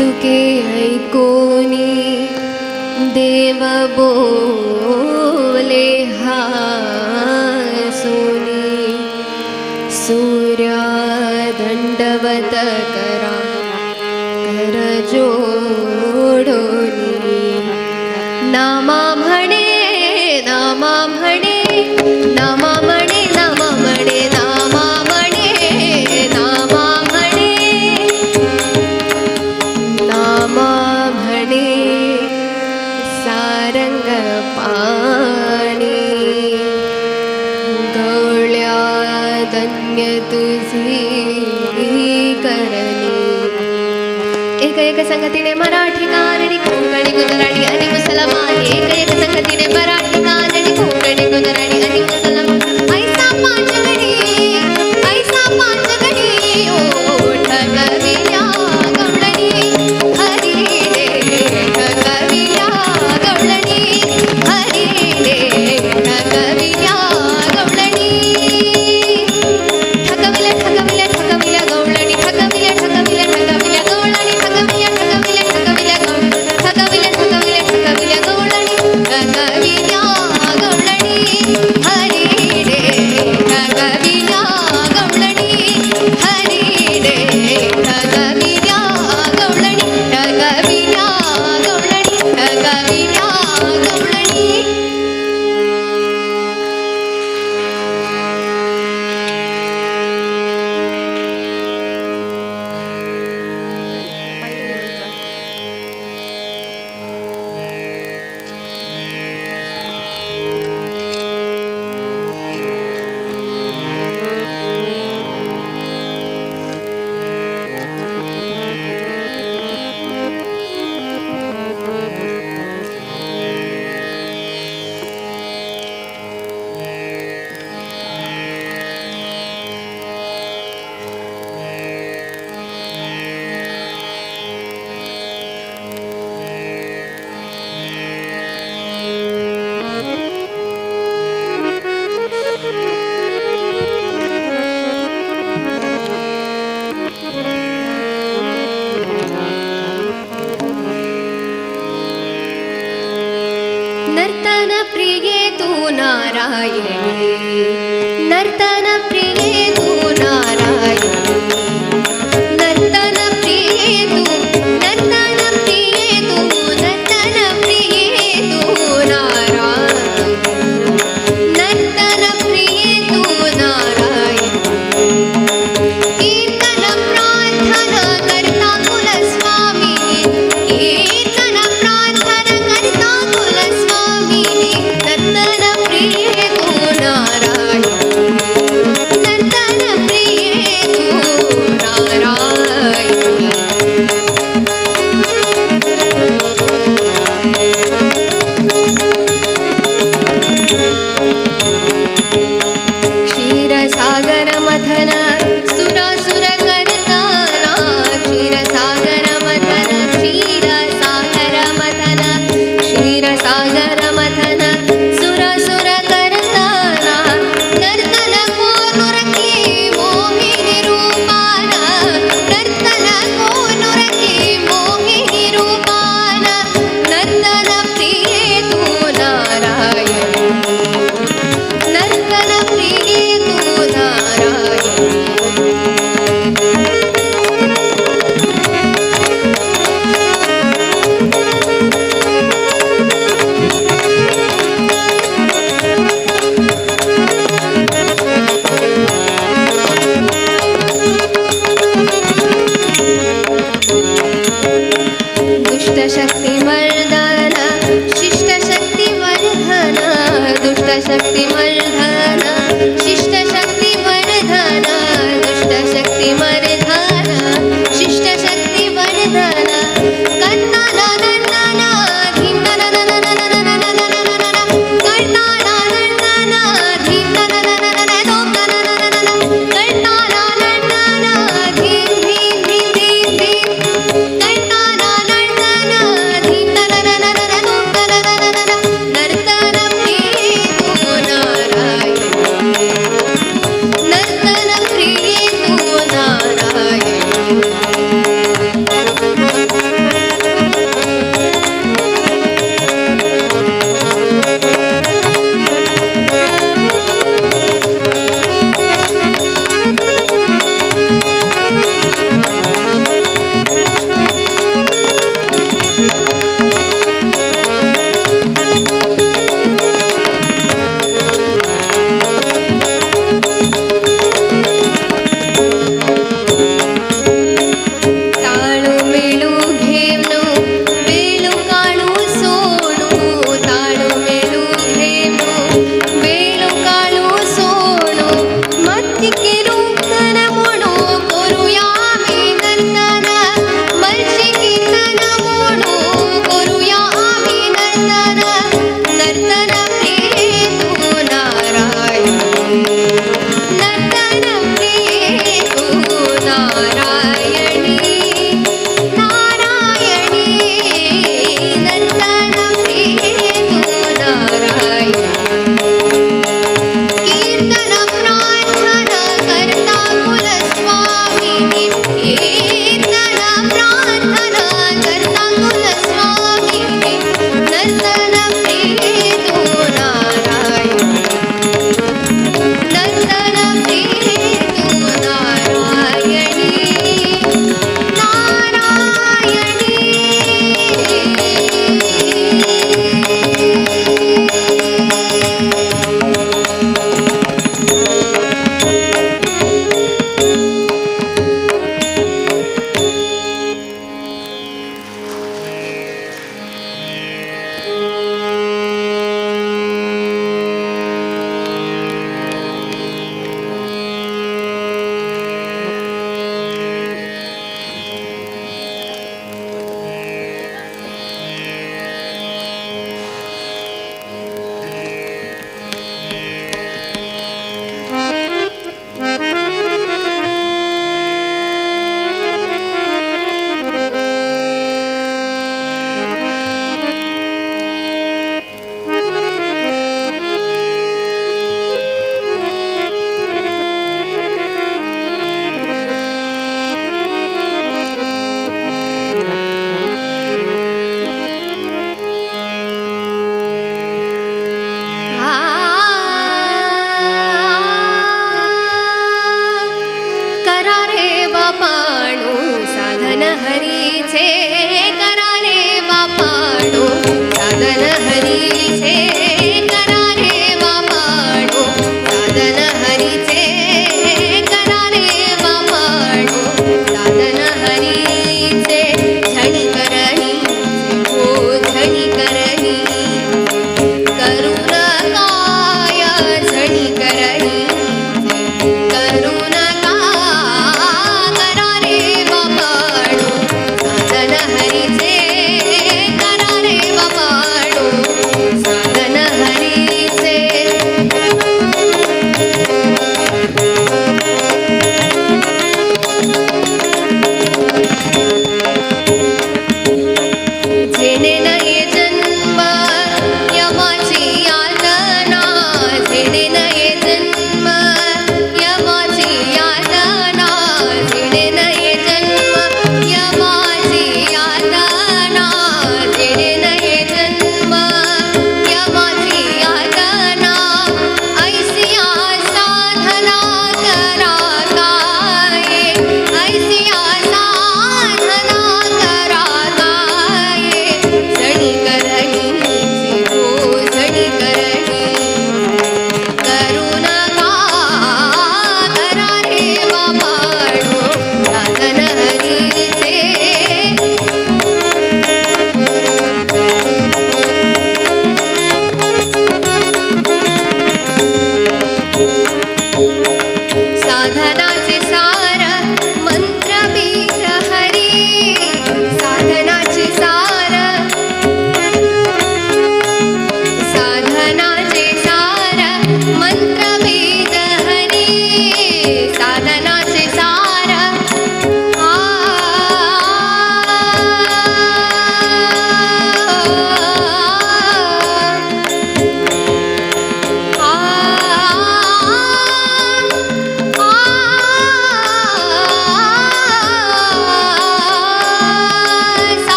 तुके ऐकोनी देव बोले हासोनी सूर्या दंडवत करा कर जोडोनी नामा म्हणे नामा म्हणे नामा म्हणे नामा म्हणे नामा म्हणे नामा म्हणे नामा म्हणे सारंग पाणी गवळ्या धन्य तुझी करणी. एक एक संगतीने मराठी कानडी कोकणी गुजराती आणि मुसलमानी. एक एक संगतीने मराठी कानडी कोकणी गुजराती आणि मुसलमान. ऐसा पाचगणी ऐसा पाचगणी ओठ कविया गवळणी हरी रे कविया गवळणी हरी रे कविया गवळणी. ठकविल्या ठकविल्या ठकविल्या गवळणी ठकविल्या ठकविल्या ठकविल्या गवळणी ठकविल्या ठकविल्या ठकविल्या गवळणी ठकविल्या ठकविल्या ठकविल्या गवळणी ठकविल्या गवळणी हरी रे ठकविल्या गवळणी हरी रे ठकविल्या गवळणी ठकविल्या गवळणी ठकविल्या गवळणी. नर्तन प्रिये तू नारायणी नर्तन प्रिये तू नारायणी नर्तन प्रिये तू नर्तन प्रिये तू नर्तन प्रिये तू नारायणी नर्तन प्रिये तू नारायणी. कीर्तन प्रार्थना करता कुलस्वामी कीर्तन प्रार्थना करता कुलस्वामी नर्तन प्रिये तू नारायणी.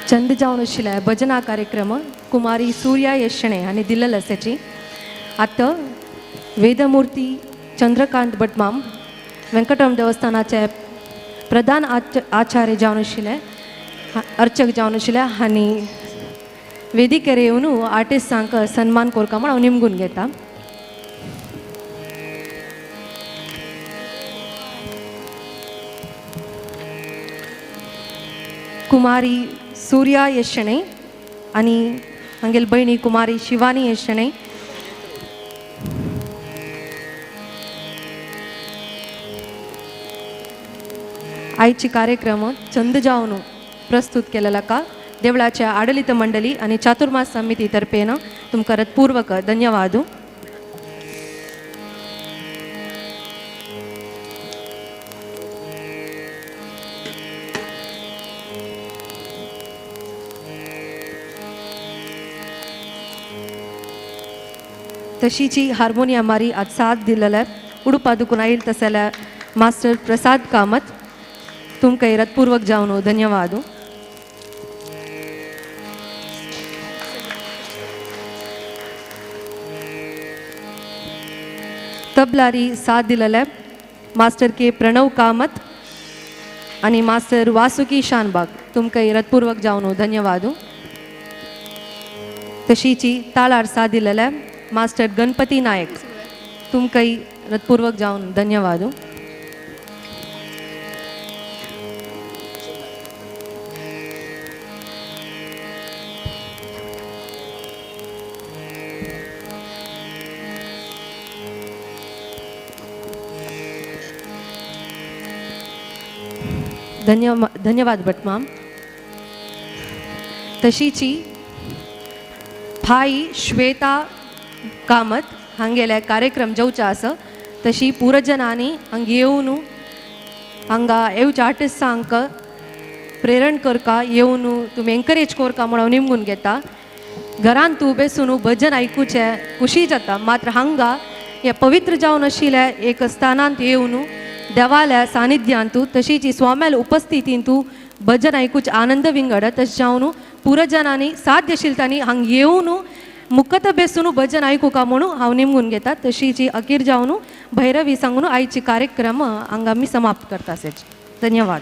चंद जावन आशिल्ले भजना कार्यक्रम कुमारी सूर्या यशणे हांणी दिल्लेलो आसाची. आतां वेदमूर्ती चंद्रकांत भटमाम वेंकटरमण देवस्थानाचे प्रधान आचार्य जावन आशिल्ले अर्चक जावन आशिल्ले हांणी वेदिकेर येवन आर्टिस्टांक सन्मान करता म्हूण हांव निमगून घेता. कुमारी सूर्या यशणे आनी हांगेल भयणी कुमारी शिवानी यशणे आयची कार्यक्रम चंद जावन प्रस्तुत केलेला का देवळाच्या आडलित मंडळी आणि चातुर्मास समिती तर्फेन तुमकां पूर्वक धन्यवाद. तशीची हार्मोनियम मारी आज साथ दिलेला उडुपा दुखून आयल तसल्या मास्टर प्रसाद कामत तुमकां रतपूर्वक जावन धन्यवाद. तबलारी साथ दिलेले मास्टर के प्रणव कामत आणि मास्टर वासुकी शानबाग तुमकां रतपूर्वक जावन धन्यवाद. तशीची तालार साथ दिलेले मास्टर गणपती नायक तुमकां रतपूर्वक जावन धन्यवाद. धन्यवाद भटमाम. तशीची भाई श्वेता कामत हांगेले कार्यक्रम जेवचे आसा तशी पुरजनांनी हांगा येवन हांगा येवच्या आर्टिस्टांक प्रेरण करका येवन तुमी एनकरेज करका म्हूण हांव निमगून घेता. घरान तूं बेसून भजन आयकुचें खुशी जाता मात्र हांगा हें पवित्र जावन आशिल्लें एक स्थानांत येवन देवाल्या सानिध्यांतू तशीच स्वाम्याल उपस्थितींतू भजन आयकूच आनंद विंगड तशें जावन पुरजनांनी साध्यशीलतांनी हांगा येवन मुकत बेसून भजन आयकुका म्हणून हांव निमगून घेता. तशीच अखेर जावन भैरवी सांगून आयची कार्यक्रम हांगा आमी समाप्त करता. धन्यवाद.